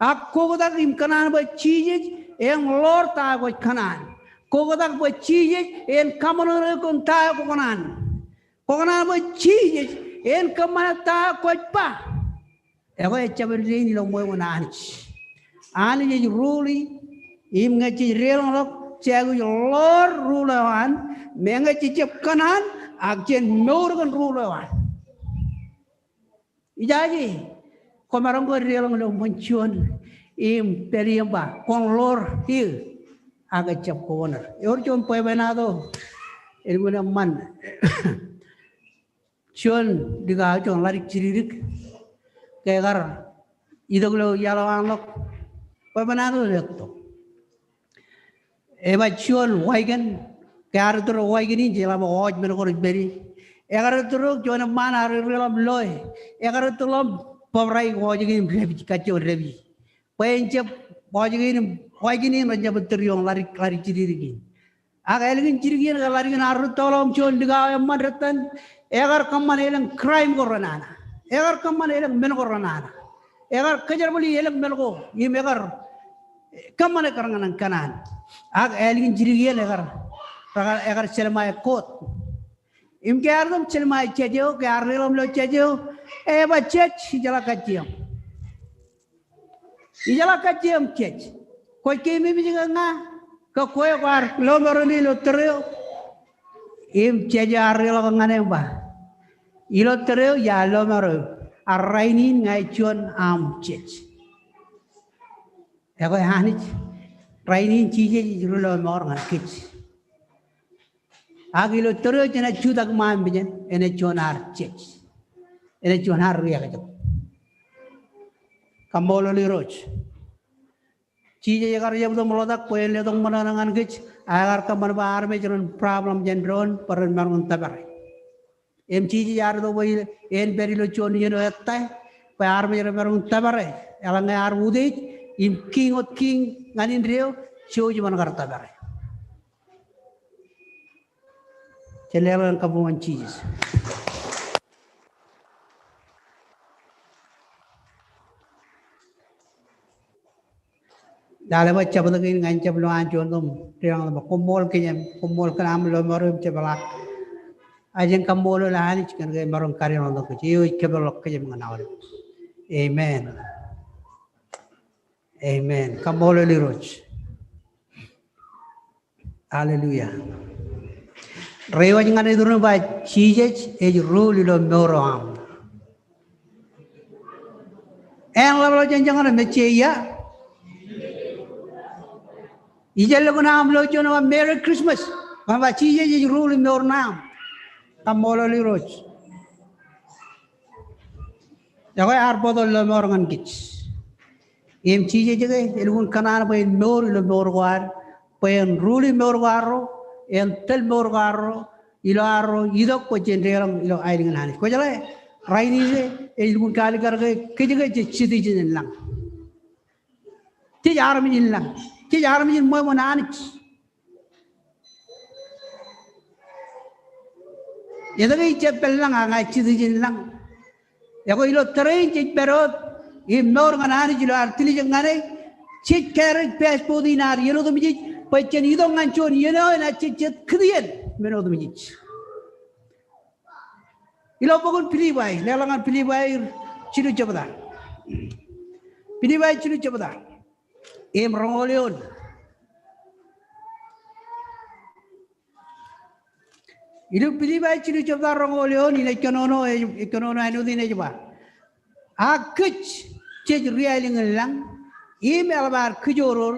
Ak kwō oktak im kōṇaan bwe Jisōs en ḷoor ta eo kwōj kōṇaan. Kwō oktak bwe Jisōs en kaṃṃoolol eok kōn ta eo kwō kōṇaan. Kwō kōṇaan bwe Jisōs en kōṃṃane ta eo kwōj ba. Ekwe ejjab en dein ilo ṃweo an Anij. Anij ej rule im ñe jej deḷọñḷọk, jej aikuj ḷoor rule eo an, meñe jej jab kōṇaan, ak jen mour kōn rule eo an. Ijaje, kwōmaroñ ke deḷọñ ilo ṃōn juon im pād iien ba, kwōn ḷoor eō, ak ejjab governor. Ewōr juon bwebwenato, elukkuun eṃṃan. Juon likao, juon ḷadik jidikdik. Ke ekar itok ilo iaḷ eo an ḷọk, bwebwenato etto. Ej ba juon wagon, ke ear ettōr wagon in, jeḷā bwe wōj men ko rej pād ie. Ekar ettōr juon eṃṃaan ear deḷọñ loe. Ekar ettōr ḷọk bōbraik wōj kein im dāpij, kajjioñ dāpij. Bwe en jab wōj kein im wagon in ren jab ettōr ioon ḷadik, ḷadik jidikdik in. Ak ālikin jidik iien ke ḷadik in ear rūttoḷọk im juon likao eṃṃan dettan, ekar kōṃṃan elōñ crime ko renana. Ekar kōṃṃan elōñ men ko renana. Ekar kōjerbali elōñ men ko im ekar kōṃṃane kōrña ñan kōṇaan. Ak ālikin jidik iien ekar, ekar, ekar jelṃae court. Im ke ear itok im jelṃae judge eo, ke ear deḷọñ ilo judge eo, ej ba, judge, ijeḷā kajjieṃ. Ijeḷā kajjieṃ judge. Kwōj keememej ke ña, ke kwe kwaar lọmọọren ilo tōre eo? Im judge eo ear deḷọñ ñan e im ba, ilo tōre eo iar lọmọọren eok. Ak rainin ña ij juon aṃ judge. Ekwe Anij, rainin Jisōs ej ri lọmọọr ñan kōj. Ak ilo tōre eo jenaaj jutak ṃaan mejān, enaaj juon ad judge. Enaaj juon ad ri ekjab. Kaṃṃoolol Irooj. Jisōs ekar jab itok im ḷotak bwe en letok ṃōṇōṇō ñan kōj, ak ekar kōṃṃan bwe armej ren problem jān doon, bwe ren maroñ in tōpare. Im Jisōs ear itok bwe en pād ilo juon iien eo ettā, bwe armej ren maroñ in tōpare. Eḷaññe ear utiej, im kiiñ wōt kiiñ ñan indeeo, jouj im en kar tōpare. Jen leḷọk kabuñ ñan Jisōs. Lale bwe jabdewōt kein ña ij jab lo an juon itok im deḷọñ ḷọk bwe koṃṃool kōn aṃ, koṃṃool kōn aṃ lọmọọr im jepḷaak. Ak jen kaṃṃoolol Anij kōn ke emaroñ kariñḷọk kōj. Eo ej kōpeḷḷọk kōj im ñan aolep. Amen. Amen. Kaṃṃoolol Irooj. Hallelujah. Reiwōj ñan iturin ba Jisōs ej rule ilo mour eo aṃ. En ḷapḷọk jān joñan Messiah. Ijellọkun aṃ lo juon ba Merry Christmas. Bwe ba Jisōs ej rule ilo mour eo aṃ. Kaṃṃoolol Irooj. Ekwe ear bōktok lọmọọr ñan kōj. Im Jisōs ke elukkuun kōṇaan bwe en mour ilo mour ko ad, bwe en rule ilo mour ko arro, en tōl mour ko arro, ilo arro itok bwe jen deḷọñ ilo aelōñ in Anij. Kwōjeḷā, rainin ke, elukkuun kaalikkar ke kōj ke jej citizen in lañ. Jej armej in lañ. Jej armej in ṃweo ṃōn Anij. Etke ij jab pād lañ ak ña ij citizen in lañ? Ekwe ilo tōre in jej pād wōt im mour ñan Anij ilo ad tiljek ñan e, jej carry passport in ad iien otemjej bwe jen itok ñan juon iien eo enaaj jejjet kūtien men otemjej. Ilo bok in Pilippai, leḷọk ñan Pilippai jilu jebta. Pilippai jilu jebta. Im roñoul eoon. Ilo Pilippai jilu jebta roñoul eoon, inaaj kōnono, ej kōnono āinwōt in ej ba, ak kōj jej ri aelōñ in lañ, im eḷap ad kōjoror,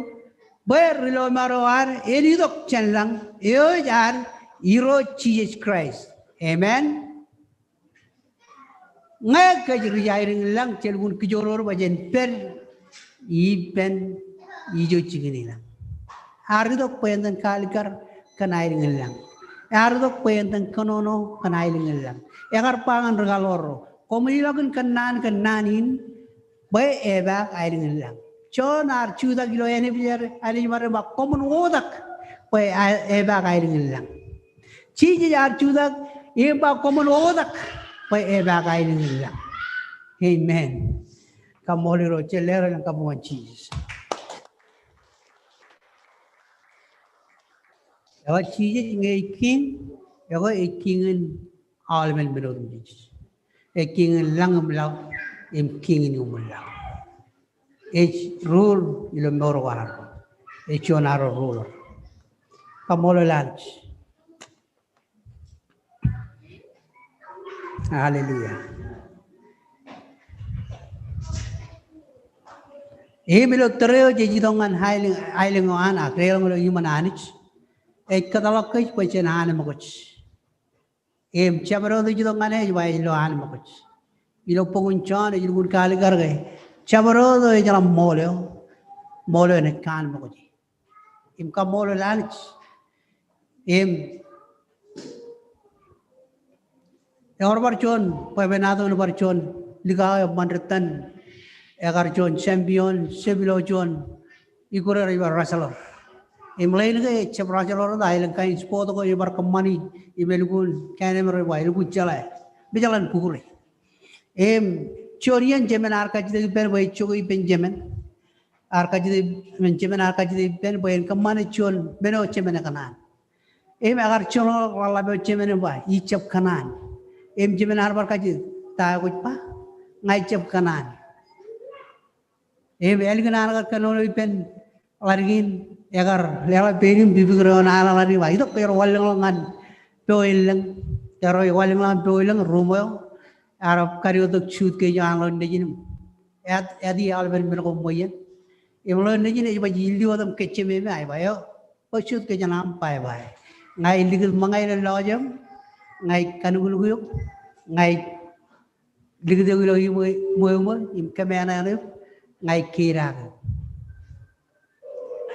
bwe ri lọmọọr eo ad en itok jān lañ, eo ej ad Irooj Jisōs Kraist. Amen. Ñe kōj ri aelōñ in lañ, jej lukkuun kōjoror bwe jen pād ippān ijo jikin in lañ. Ear itok bwe en itōn kaalikkar kōn aelōñ in lañ. Ear itok bwe en itōn kōnono kōn aelōñ in lañ. Ekar ba ñan ri kaḷoor ro, koṃwin ilọk in kōnnaan kōn naan in, bwe epaak aelōñ in lañ. Jon ear jutak ilo āne, Anij ej ba, koṃwin oktak bwe a-, epaak aelōñ in lañ. Jisōs ear jutak im ba koṃwin oktak bwe epaak aelōñ in lañ. Amen. Kaṃṃoolol Irooj, jen leḷọk kabuñ ñan Jisōs. Ekwe Jisōs ñe ej kiiñ, ekwe ej kiiñ in aolepen men otemjej. Ej kiiñ in lañ im laḷ, im kiiñ in iuṃwin laḷ. Ej rule ilo mour ko ad. Ej juon arro ruler. Kaṃṃoolol Anij. Hallelujah. Im ilo tōre eo jej itok ñan aelōñ, aelōñ eo an, ak deḷọñ ilo iṃōn Anij, ej kōtḷọk kōj bwe jen anemkwōj. Im jabdewōt eo ej itok ñan e ej ba ej lo anemkwōj. Ilo bok in Jon ej lukkuun kaalikkar ke jabdewōt eo ejjeḷọk ṃool eo, ṃool eo enaaj kaanemkwōje. Im kaṃṃoolol Anij. Im ewōr bar juon bwebwenato eo bar juon likao eo ṃanditan, ekar juon champion, jab ilo juon ikure rej ba wrestler. Im ḷein ke ejab wrestler eo, aelōñ kain sport ko ebar kōṃṃani, im elukkuun kain eo rej ba elukkuun jeḷā, mejeḷan kukure. Im juon iien jemān ear kajjitōk ippān bwe ej jokwe ippān jemān. Ear kajjitōk ippān jemān, ear kajjitōk ippān bwe en kōṃṃane juon men eo jemān ekōṇaan. Im ekar joñoul ḷaḷḷap eo jemān im ba, ij jab kōṇaan. Im jemān ear bar kajjitōk, ta eo kwōj ba? Ña ij jab kōṇaan. Im ālikin an kar kōnono ippān ḷadik in, ekar leḷọk pein im pipikdọọn an ḷadik im ba, itok ke ewōr wanlōñḷọk ñan po elōñ. Ewōr wanlōñḷọk ñan po elōñ, ruuṃ eo. Ear kadiwōjtok suitcase eo an ḷeo nejin im āt, āti aolepen men ko ṃweien. Im ḷeo nejin ej ba, illu wōt im kōjjemem, ej ba, eo, bwe suitcase ṇe aṃ? Bye bye. Ña ij likūt ṃōñā ilo lọjiem, ña ij kanuknuk eok, ña ij likūt eok ilo iṃwe, iṃweo, im kōmāān eok, ña ij keidake.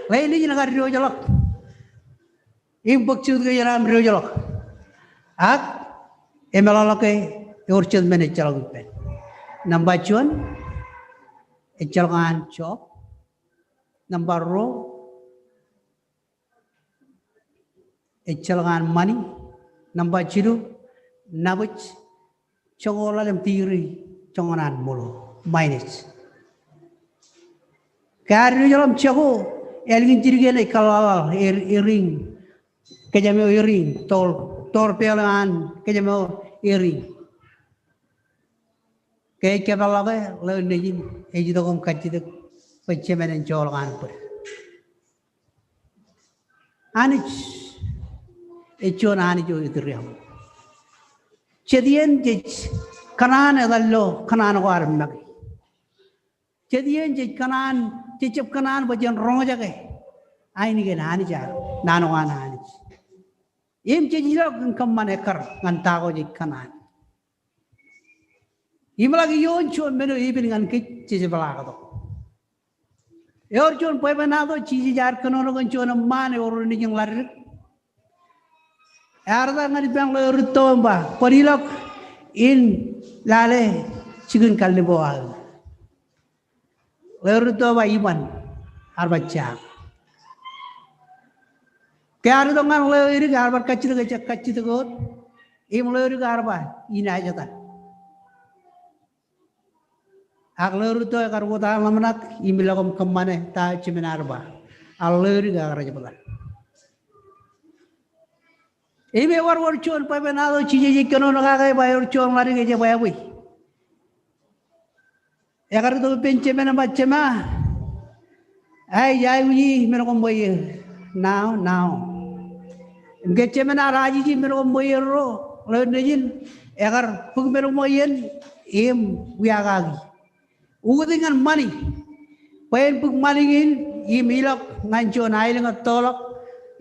Ḷeo nejin ekar diwōjḷọk im bōk suitcase eo an diwōjḷọk. Ak emeḷọkḷọk ke ewōr jet men ejjeḷọk ippān. Nōṃba juon, ejjeḷọk an job. Nōṃba ruo, ejjeḷọk an ṃani. Nōṃba jilu, nabōj, joñoul ḷalem degree joñan an ṃōḷo, minus. Ke ear diwōjḷọk im jako, ālikin jidik eṇ ej kōḷḷaḷḷaḷ, e, e ring. Kōjām eo e ring, door, doorbell eo an kōjām eo e ring. Ke ej kōpeḷḷọke, ḷeo nejin ej itok im kajjitōk bwe jemān en joḷọk an bōd. Anij ej juon Anij eo etir iaṃ. Jet iien jej kōṇaan etal ilo kōṇaan ko ad make. Jet iien jej kōṇaan, jej jab kōṇaan bwe jen roñjake ainikien Anij, naan ko an Anij. Im jej ilọk im kōṃṃan ekkar ñan ta ko jej kōṇaan. Im ḷak ioon juon men eo epen ñan kōj, jej peḷaaktok. Ewōr juon bwebwenato Jisōs ear kōnono kōn juon eṃṃaan eo ewōr nejin ḷaddik. Ear etal ñan ippān ḷeo rūtto im ba, kwōn ilọk in lale jikin kallib eo aō. Ḷeo rūtto eo ba, iban. Ear ba, jaak. Ke ear itok ñan ḷeo edik, ear bar kajjitōk, ejjab kajjitōk wōt. Im ḷeo edik ear ba, inaaj etal. Ak ḷeo rūtto ekar wōt an ḷōmṇak im ilọk im kōṃṃane ta eo jemān ear ba. Ak ḷeo edik ekar jab etal. Im ewōr wōr juon bwebwenato Jisōs ej kōnono kake, ba ewōr juon ḷaddik ej ebwābwe. Ekar itok ippān jemān im ba, jema, ij aikuji men ko ṃweier. Now, now. Im ke jemān ear ajiji men ko ṃweier ro, ḷeo nejin ekar bōk men ko ṃweien im wiakaki. Ukōt ñan ṃani. Bwe en bōk ṃani in im ilọk ñan juon aelōñ ettoḷọk.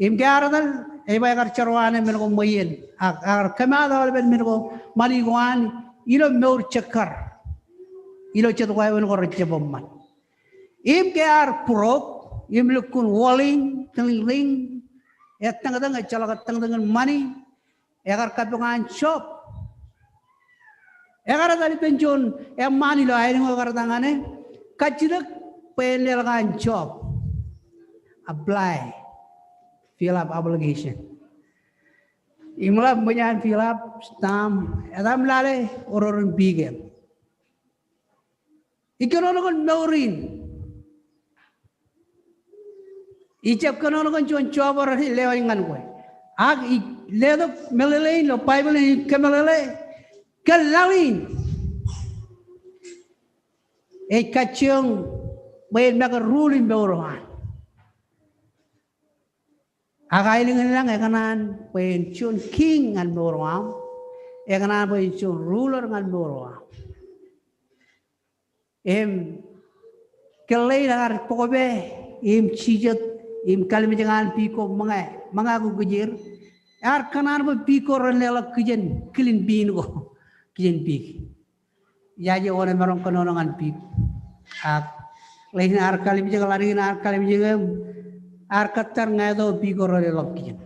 Im ke ear etal, ej ba ekar jerọwaane men ko ṃweien. Ak, ak ekar kōmaat aolepen men ko, ṃani ko an ilo mour jekkar. Ilo jet wāween ko rejjab eṃṃan. Im ke ear būrok, im lukkuun wōḷiñ, tiñtiñ, ettōñtōñ, ejjeḷọk ettōñtōñ in ṃani, ekar kappok an job. Ekar etal ippān juon eṃṃaan ilo aelōñ eo ekar etal ñan e, kajjitōk bwe en leḷọk an job. Apply. fill up application. Im ḷap ṃōj an fill up stamp, etam lale oror in piik eṇ. Ij kōnono kōn mour in. Ij jab kōnono kōn juon jọbar eo ej lewōj ñan kwe. Ak ij letok meḷeḷe in ilo Baibōḷ in ij kōmeḷeḷe kōn laḷ in. Ej kajjioñ bwe en make rule in mour eo an. Ak aelōñ in lañ ekōṇaan bwe en juon king ñan mour eo aṃ. Ekōṇaan bwe en juon ruler ñan mour eo aṃ. Im kōḷḷe in ear bōkpe im jijet im kalimjek an piik ko ṃōñā, ṃōñā ko kijeer. Ear kōṇaan bwe piik ko ren leḷọk kijen clean bin ko, kijen piik. Ijaje wōn emaroñ kōnono ñan piik. Ak ḷein ear kalimjek, ḷaddik in ear kalimjek im ear kōttar ñāāt eo piik ko ren leḷọk kijen.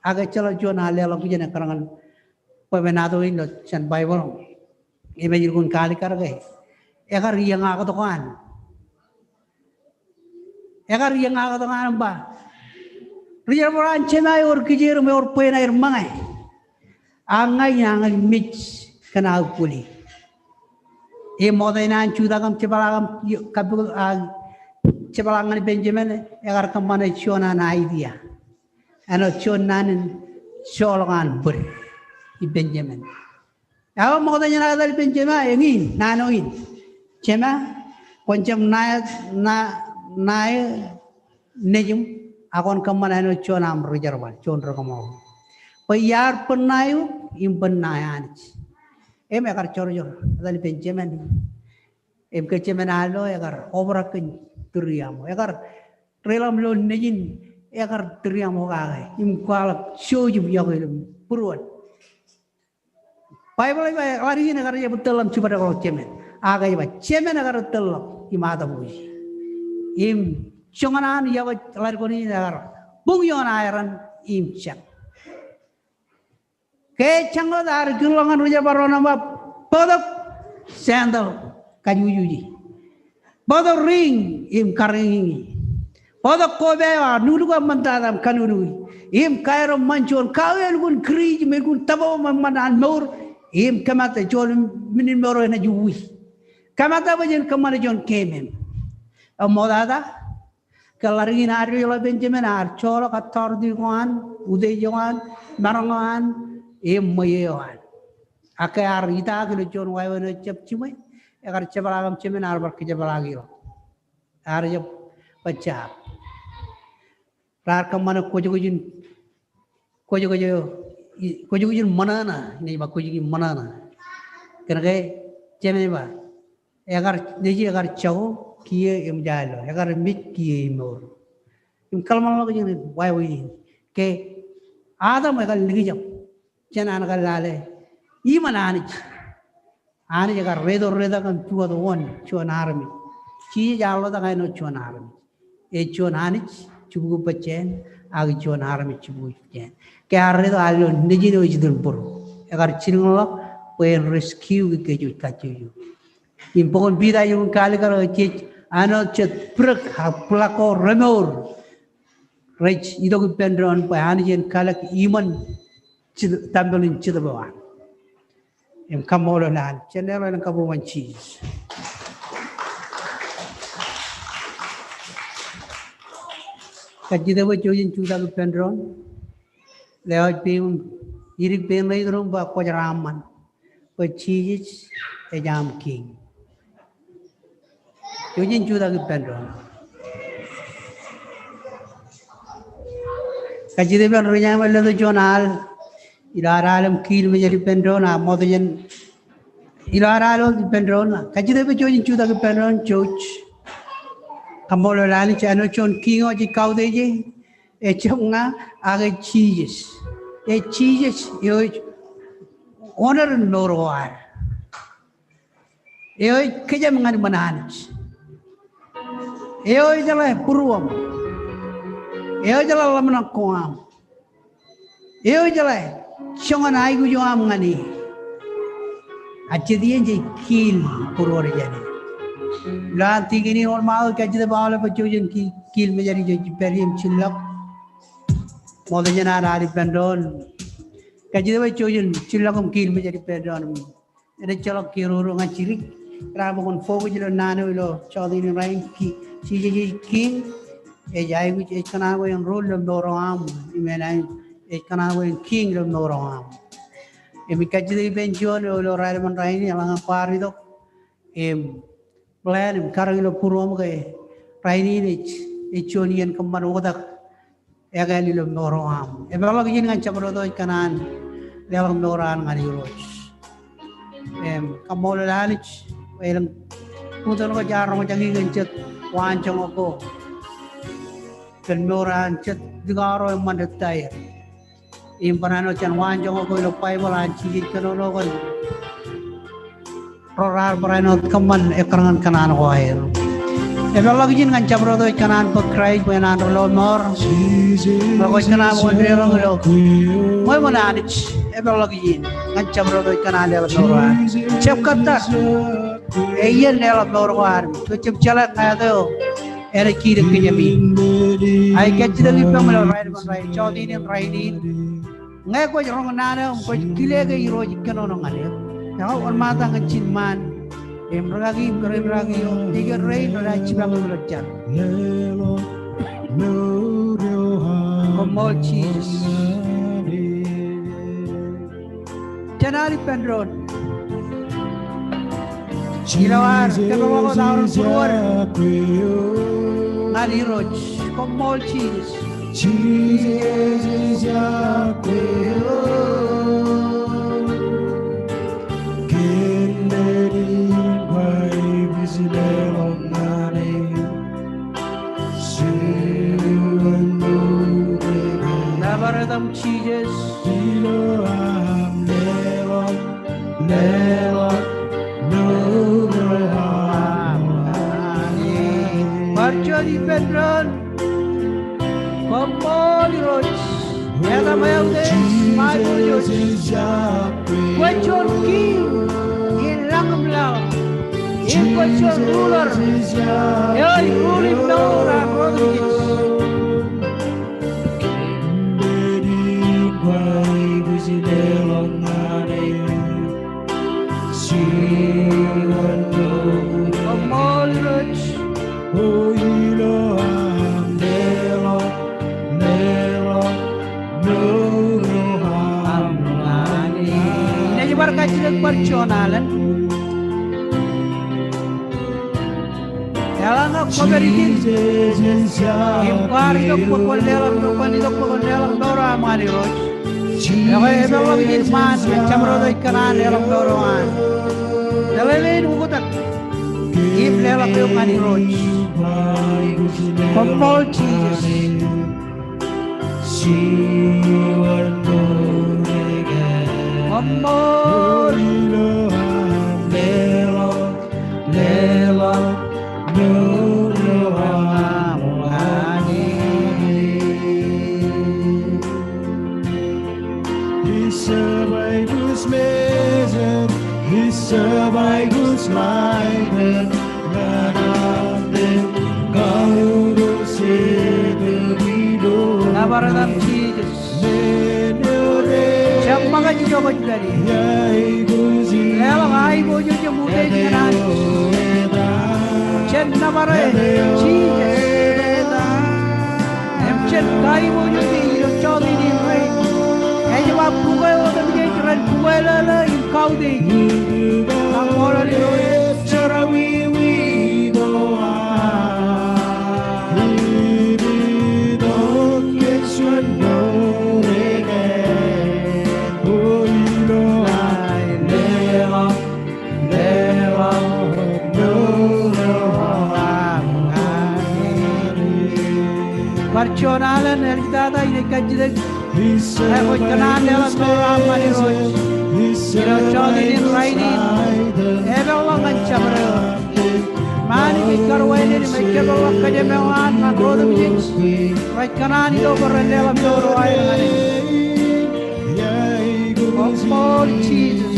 Ak ejjeḷọk juon an leḷọk kijen ekkar ñan bwebwenato in ilo jān Baibōḷ. Im ej lukkuun kaalikkar ke ekar iōñaktok an. Ekar iōñaktok an im ba, rijerbal an Jema ewōr kijeer im ewōr bwe en aer ṃōñā. Ak ña inañin mej kōn aō kwōle. Im ṃokta in an jutak im jepḷaak im kappukot, a, jepḷaak ñan Benjamin, ekar kōṃṃane juon an idea. Āinwōt juon naan in joḷọk an bōd i Benjamin. Ak ṃokta jān etal Benjamin, eñin, naan eo in. Jema, kwōn jab ṇae, ṇa, ṇae nejiṃ, ak kwōn kōṃṃan āinwōt juon aṃ rijerbal, juon ri kōṃṃool. Bwe iar bōd ṇae eok, im bōd ṇae Anij. Im ekar jorjor, etal Benjamin. Im ke Jema eo ekar obrak kōn tūriaṃo. Ekar reḷap ilo nejin, ekar tūriaṃo kake. Im kwaḷọk Joseph iọkwe ilo būruon. Baibōḷ ej ba, ḷaddik in ekar jab tōl ḷọk im jibadekḷọk jemān. Ak ej ba, jemān ekar tōl ḷọk im atōpwij. Im joñan an iọkwe ḷaddik in ekar buñ ioon aeran im jañ. Ke jañ wōt ear kūrḷọk ñan rijerbal ro im ba, bōktok sandal, kajujuji. Bōktok ring im kariñiñi. Bōktok koba eo, ak nuknuk eo ṃōntata im kanuknuki. Im kaerom ṃan juon kao eo elukkuun kūrij im elukkuun tōpar ṃōṃan an mour. Im kōmata juon men in mour eo enaaj uwi. Kōmata bwe jen kōṃṃane juon game. Im ṃoktata, ke ḷaddik in ear jepḷaak Benjamin ear joḷọk authority ko an, utiej ko an, maroñ ko an, im ṃweiie ko an. Ak ke ear itaak ilo juon wāween eo ejjab jiṃwe, ekar jepḷaak im jemān ear bar kōjepḷaak ilo. Ear jab bajjab. Raar kōṃṃane kwōjkwōj in, kwōjkwōj, kwōjkwōj in ṃōṇōṇō, inaaj ba kwōjkwōj in ṃōṇōṇō. Kōnke jemān ej ba, ekar, nejiṃ ekar jako kiiō im jaḷ ḷọk, ekar mej kiiō im mour. Im kōḷmānḷọkjeṇ in wāween in. Ke Adam ekar likjab jān an kar lale iṃōn Anij. Anij ekar reto retak im pukot wōn juon armej. Jisōs ear ḷotak āinwōt juon armej. Ej juon Anij jibukwi bajjāān, ak juon armej jibukwi bajjāān. Ke ear reto ear lo nejin eo ej itok im būru. Ekar jilkinḷọk bwe en rescue kōj kajjojo. Im bok in Piter ej lukkuun kaalikkar ej, āinwōt jet bidōk ak bōḷak ko remour rej itok ippān doon bwe Anij en kalōk iṃōn jet, tempel in Jetōb eo an. Im kaṃṃoolol Anij. Jen leḷọk elōñ kabuñ ñan Jisōs. Kajjitōk bwe jouj in jutak ippān doon. Lewōj pein, idik pein ṇe iturūṃ bwe kwōj raṃṃan bwe Jisōs ej aṃ Kiiñ. Jouj in jutak ippān doon. Kajjitōk ippān ri-ña eo eṃṃan letok juon al ilo ad al im kiil mejed ippān doon, ak ṃokta jān ilo ad al wōt ippān doon. Kajjitōk bwe jouj in jutak ippān doon, jouj. Kaṃṃoolol Anij āinwōt juon kiiñ eo jej kautiej e, ejjab ña, ak ej Jisōs. Ej Jisōs eo ej owner in mour ko ad. Eo ej kōjām ñan iṃōn Anij. Eo ejeḷā būruōṃ. Eo ejeḷā ḷōmṇak ko aṃ. Eo ejeḷā joñan aikuj eo aṃ ñan e. Ak jet iien jej kiil būruod jāne. Ilo an tikōn in wōnṃaanḷọk, kajjitōk bwe aolep eo jouj in ki-, kiil mejed ijo ej pād im jillọk. Ṃokta jān ad ippān doon. Kajjitōk bwe jouj jen jillọk im kiil mejād ippān doon. Im ejjeḷọk kiiruruo ñan jidik. Kōn ad bwe kwōn focus ilo naan eo ilo jọteen in rainin, ki-, Jisōs ej Kiiñ. Ej aikuj, ej kōṇaan bwe en rule ilo mour eo aṃ. Im enaaj, ej kōṇaan bwe en kiiñ ilo mour eo aṃ. Im ij kajjitōk ippān juon eo ilo raelepen rainin, eḷaññe kwaar itok im plan im karōk ilo būruōṃ ke rainin ej, ej juon iien kōṃṃan oktak ekāāl ilo mour eo aṃ. Epeḷḷọk ijin ñan jabdewōt eo ej kōṇaan leḷọk mour eo an ñan Irooj. Im kaṃṃoolol Anij bwe elōñ bōktok ko jaar roñjake kōn jet waanjoñak ko kōn mour eo an jet likao ro eṃṃan retire. Im barāinwōt jān waanjoñak ko ilo Baibōḷ an Jisōs ej kōnono kōn ro raar barāinwōt kōṃṃan ekkar ñan kōṇaan ko aer. Epeḷḷọk ijin ñan jabdewōt eo ej kōṇaan bōk Kraist bwe en an ro lọmọọr. Bwe kwōj kōṇaan bwe kwōn deḷọñ ilo ṃweo ṃōn Anij. Epeḷḷọk ijin ñan jabdewōt eo ej kōṇaan leḷọk mour eo an. Jab kōttar. Ej iien leḷọk mour ko ad. Kwōj jab jeḷā ñāāt eo enaaj kiiō kōjām in. Ak ij kajjitōk ippaṃ ilo raelepen rainin, jọteen in rainin. Ñe kwōj roñ naan eo im kwōj kile ke Irooj ej kōnono ñan eok, ekwe wōnṃaantak ñan ijin ṃaan im rūkaki im kōrā in rūkaki eo, ej kōrā in rūkaki eo ej jipañ ilo jar. Koṃṃool Jisōs. Jān ad ippān doon. Ilo ad kōpeḷḷọk wōt aolepen būruod ñan Irooj. Koṃṃool Jisōs. Nōbar etaṃ Jisōs. Bar juon ippān doon. Koṃṃool Irooj. Etaṃ eutiej, Baibōḷ ej, kwōj juon kiiñ in lañ im laḷ. Im kwōj juon ruler eo ej rule im mour an ro otemjej. Koṃṃool Irooj. Inaaj bar kajjitōk bar juon alen. Eḷaññe kwōpād ijin im kwaar itok bwe kwōn leḷọk, kwōn itok bwe kwōn leḷọk mour eo aṃ ñan Irooj, ekwe epeḷḷọk ijin ṃaan ñan jabdewōt eo ej kōṇaan leḷọk mour eo an. Eḷeḷein oktak im leḷọk eok ñan Irooj. Koṃṃool Jisōs. Koṃṃool. Nōbar etaṃ Jisōs. Jab ṃōkaj ijo kwōj pād ie. Leḷọk aiboojoj im utiej ñan Anij. Jān nōbar e Jisōs. Im jen kaiboojoj e ilo jọteen in rainin. Ej ba bukwe otemjej ren bukwe lōlō im kautiej. Kaṃṃoolol Irooj. Bar juon alen āliktata inaaj kajjitōk. Kwōj kōṇaan leḷọk mour eo aṃ ñan Irooj. Ilo jọteen in rainin. Epeḷḷọk ñan jabdewōt eo. Ṃaan ej karuwainene im ej kōpeḷḷọk kōjām eo an ñan ro otemjej rej kōṇaan itok bwe ren leḷọk mour eo aer ñan e. Koṃṃool Jisōs.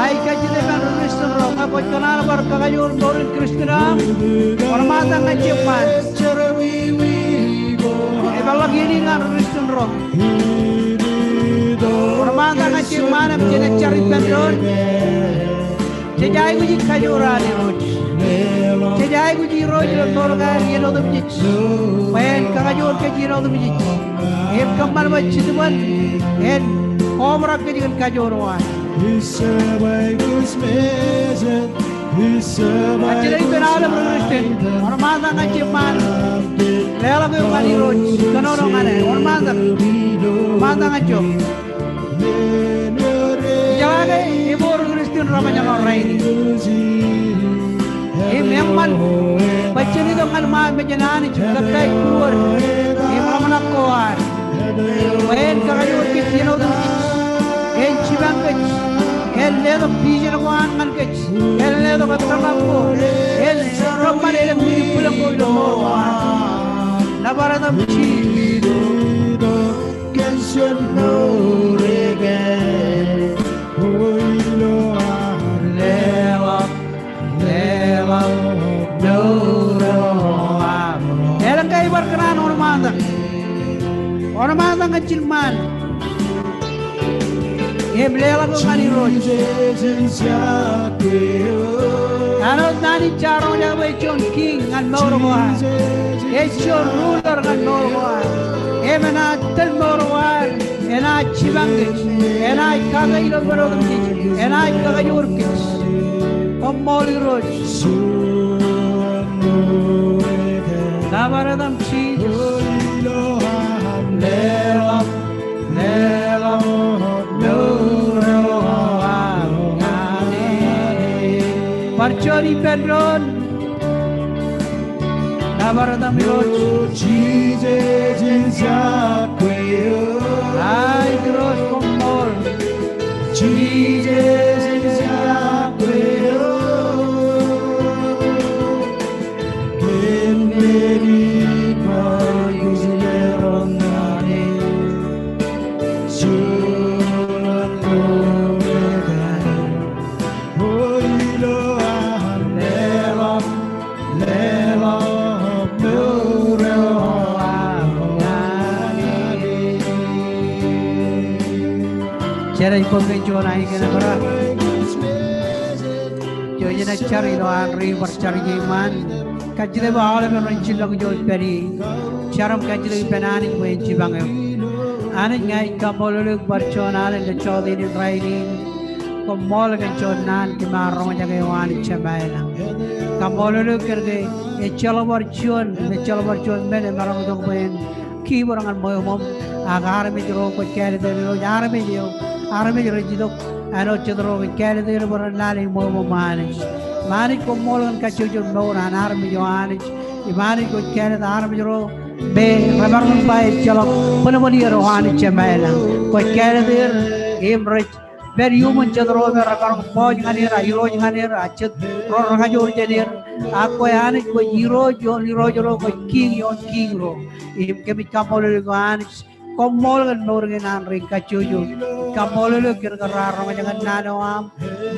Ak ij kajjitōk ñan ri kakajoor mour in Kristian eo aṃ. Wōnṃaantak ñan Jemṃaan. Epeḷḷọk iien in ñan Kristian ro. Wōnṃaantak ñan Jemṃaan im jenaaj jar ippān doon. Jej aikuj in kajoor an Irooj. Jej aikuj Irooj ilo mour ko aer iien otemjej. Bwe en kakajoor kōj iien otemjej. Im kōṃṃan bwe Jetōb en kobrak kōj kōn kajoor eo an. Kajjitōk ippān aolep ri Kristian. Wōnṃaantak ñan Jemṃaan. Leḷọk eok ñan Irooj. Kōnono ñan e. Wōnṃaantak. Wōnṃaantak ñan Jemṃaan. Ijeḷā ke eboor Kristian remaroñ rainin. Im eṃṃan bwe jen itok ñan ṃaan mejān Anij im kōttāik būruod im ḷōmṇak ko ad. Bwe en kakajoor kōj iien otemjej. En jipañ kōj. En letok vision ko an ñan kōj. En letok etal ko. En kōṃṃan elōñ bwilōñ ko ilo mour ko ad. Nōbar etaṃ Jisōs. Elōñ ke ej bar kōṇaan wōnṃaantak. Wōnṃaantak ñan Jemṃaan. Im leḷọk eok ñan Irooj. Āinwōt naan in jaar roñjake bwe ej juon king ñan mour ko ad. Ej juon ruler ñan mour ko ad. Im enaaj tōl mour ko ad. Enaaj jipañ kōj. Enaaj kake ilo men otemjej. Enaaj kakajoor kōj. Koṃṃool Irooj. Nōbar etaṃ Jisōs. Bar juon ippān doon. Nōbar etaṃ Irooj. Ai Irooj koṃṃool. Jenaaj bōk kōn juon ainikien kōrā. Eo jenaaj jar ilo an ri bar jar ijeṃaan. Kajjitōk bwe aolepen ren jilọk ijo ippād ie. Jar im kajjitōk ippān Anij bwe en jipañ eok. Anij ña ij kaṃṃoolol eok bar juon alen ilo jọteen in rainin. Koṃṃool kōn juon naan kōm ar roñjake eo Anij Jemem ilañ. Kaṃṃoolol eok kōn ke ejjeḷọk bar juon, ejjeḷọk bar juon men emaroñ itok bwe en keep ñan ṃweo ṃōṃ, ak armej ro kwōj kāālōt er Irooj, armej eo, armej rej itok āinwōt jet ro kwōj kāālōt er bwe ren lale ṃweo ṃōṃ Anij. Im Anij koṃṃool kōn kajjojo mour an armej eo Anij. Im Anij kwōj kāālōt armej ro me remaroñ ba ejjeḷọk bōnbōn iien eo Anij Jemem ilañ. Kwōj kāālōt er im rej pād iuṃwin jet ro me remaroñ pooij ñan er, a irooj ñan er, a jet ro rekajoor jān er. Ak kwe Anij kwōj Irooj ioon irooj ro, kwōj King ioon kiiñ ro. Im kōmij kaṃṃoolol eok Anij. Koṃṃool kōn mour kein an ri kajjojo. Kaṃṃoolol eok kōn ke raar roñjake naan eo aṃ.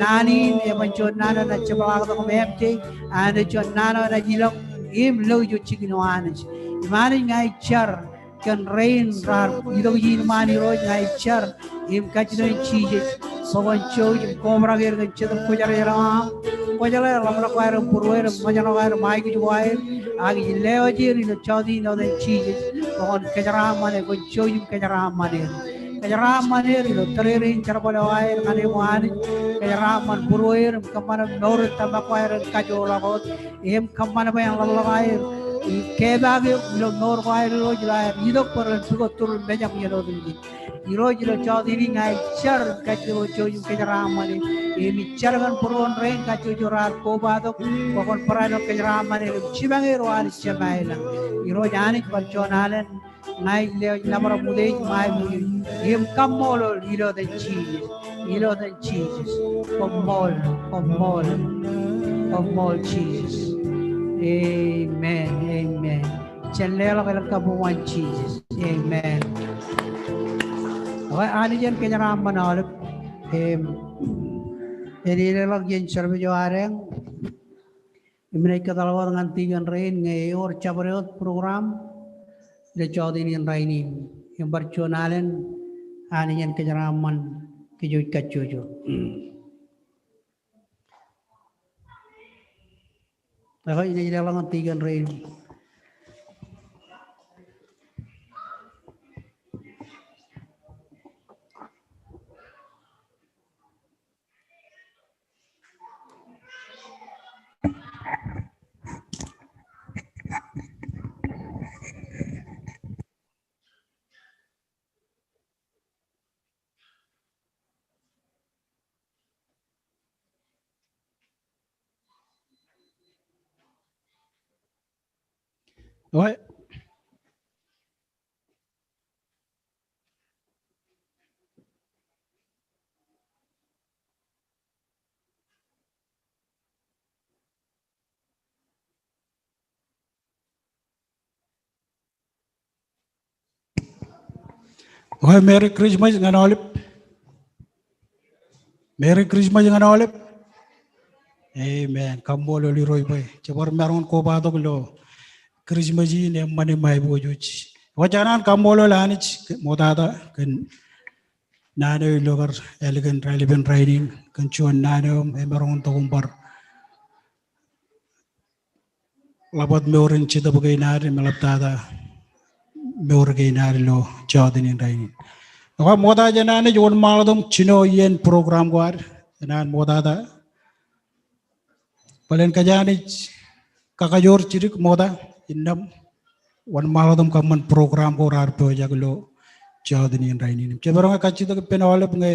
Naan in eban juon naan eo enaaj jepḷaaktok im emde. Ak ej juon naan eo enaaj ilọk im lo ijo jikin eo Anij. Im Anij ña ij jar kōn rein raar itok ijin iṃaan Irooj, ña ij jar im kajjitōk in Jisōs bwe kwōn jouj im kobrak er kōn Jetōb Kwōjarjar eo aṃ. Kwōjeḷā ḷōmṇak ko aer im būrueir im ṃōjṇọ ko aer im aikuj ko aer. Ak ij lewōj er ilo jọteen in ioon Jisōs bwe kwōn kōjeraaṃṃan er, kwōn jouj im kōjeraaṃṃan er. Kōjeraaṃṃan er ilo tōre rein jerbal eo aer ñan eṃ O Anij. Kōjeraaṃṃan būrueir im kōṃṃan bwe mour in tōmak ko aer en kajoḷọk wōt. Im kōṃṃan bwe en ḷōmṇak aer im kepaak eok ilo mour ko aer Irooj ilo aer itok bwe ren pukot turin mejaṃ iien otemjej. Irooj ilo jọteen in ña ij jar im kajjitōk bwe kwōn jouj im kōjeraaṃṃan er. Im ij jar kōn būruon rein kajjojo raar kobatok bwe kwōn barāinwōt kōjeraaṃṃan er im jipañ er O Anij Jemem ilañ. Irooj Anij bar juon alen ña ij lewōj nōbar im utiej im aikuj im kaṃṃoolol ilo etan Jisōs. Ilo etan Jisōs. Koṃṃool, koṃṃool, koṃṃool Jisōs. Amen, amen. Jen leḷọk elōñ kabuñ ñan Jisōs. Amen. Ekwe Anij en kōjeraaṃṃan aolep. Im en leḷọk iien service eo ad eñ. Im ij kōtḷọk wōt ñan tikōn rein ñe ewōr jabdewōt program ilo jọteen in rainin. Im bar juon alen Anij en kōjeraaṃṃan kōj kajjojo. Ekwe, inaaj leḷọk ñan tikōn rein. Ekwe. Ekwe, Merry Christmas ñan aolep. Merry Christmas ñan aolep. Amen. Kaṃṃoolol Irooj bwe jebar maroñ in kobatok ilo Christmas in eṃṃan im aiboojoj. Ekwe, jān an kaṃṃoolol Anij ṃoktata kōn naan eo ilo kar ālikin raelepen rainin kōn juon naan eo emaroñ in tok im bar ḷapḷọk mour in jetōb kein ad im eḷaptata mour kein ad ilo jọteen in rainin. Ekwe, ṃokta jān Anij wōnṃaanḷọk im jino iien program ko ad jān an ṃoktata. Bōlen kōj Anij kakajoor jidik ṃokta innām wōnṃaanḷọk im kōṃṃan program ko raar pojak ilo jọteen in rainin. Jemaroñ kajjitōk ippān aolep ñe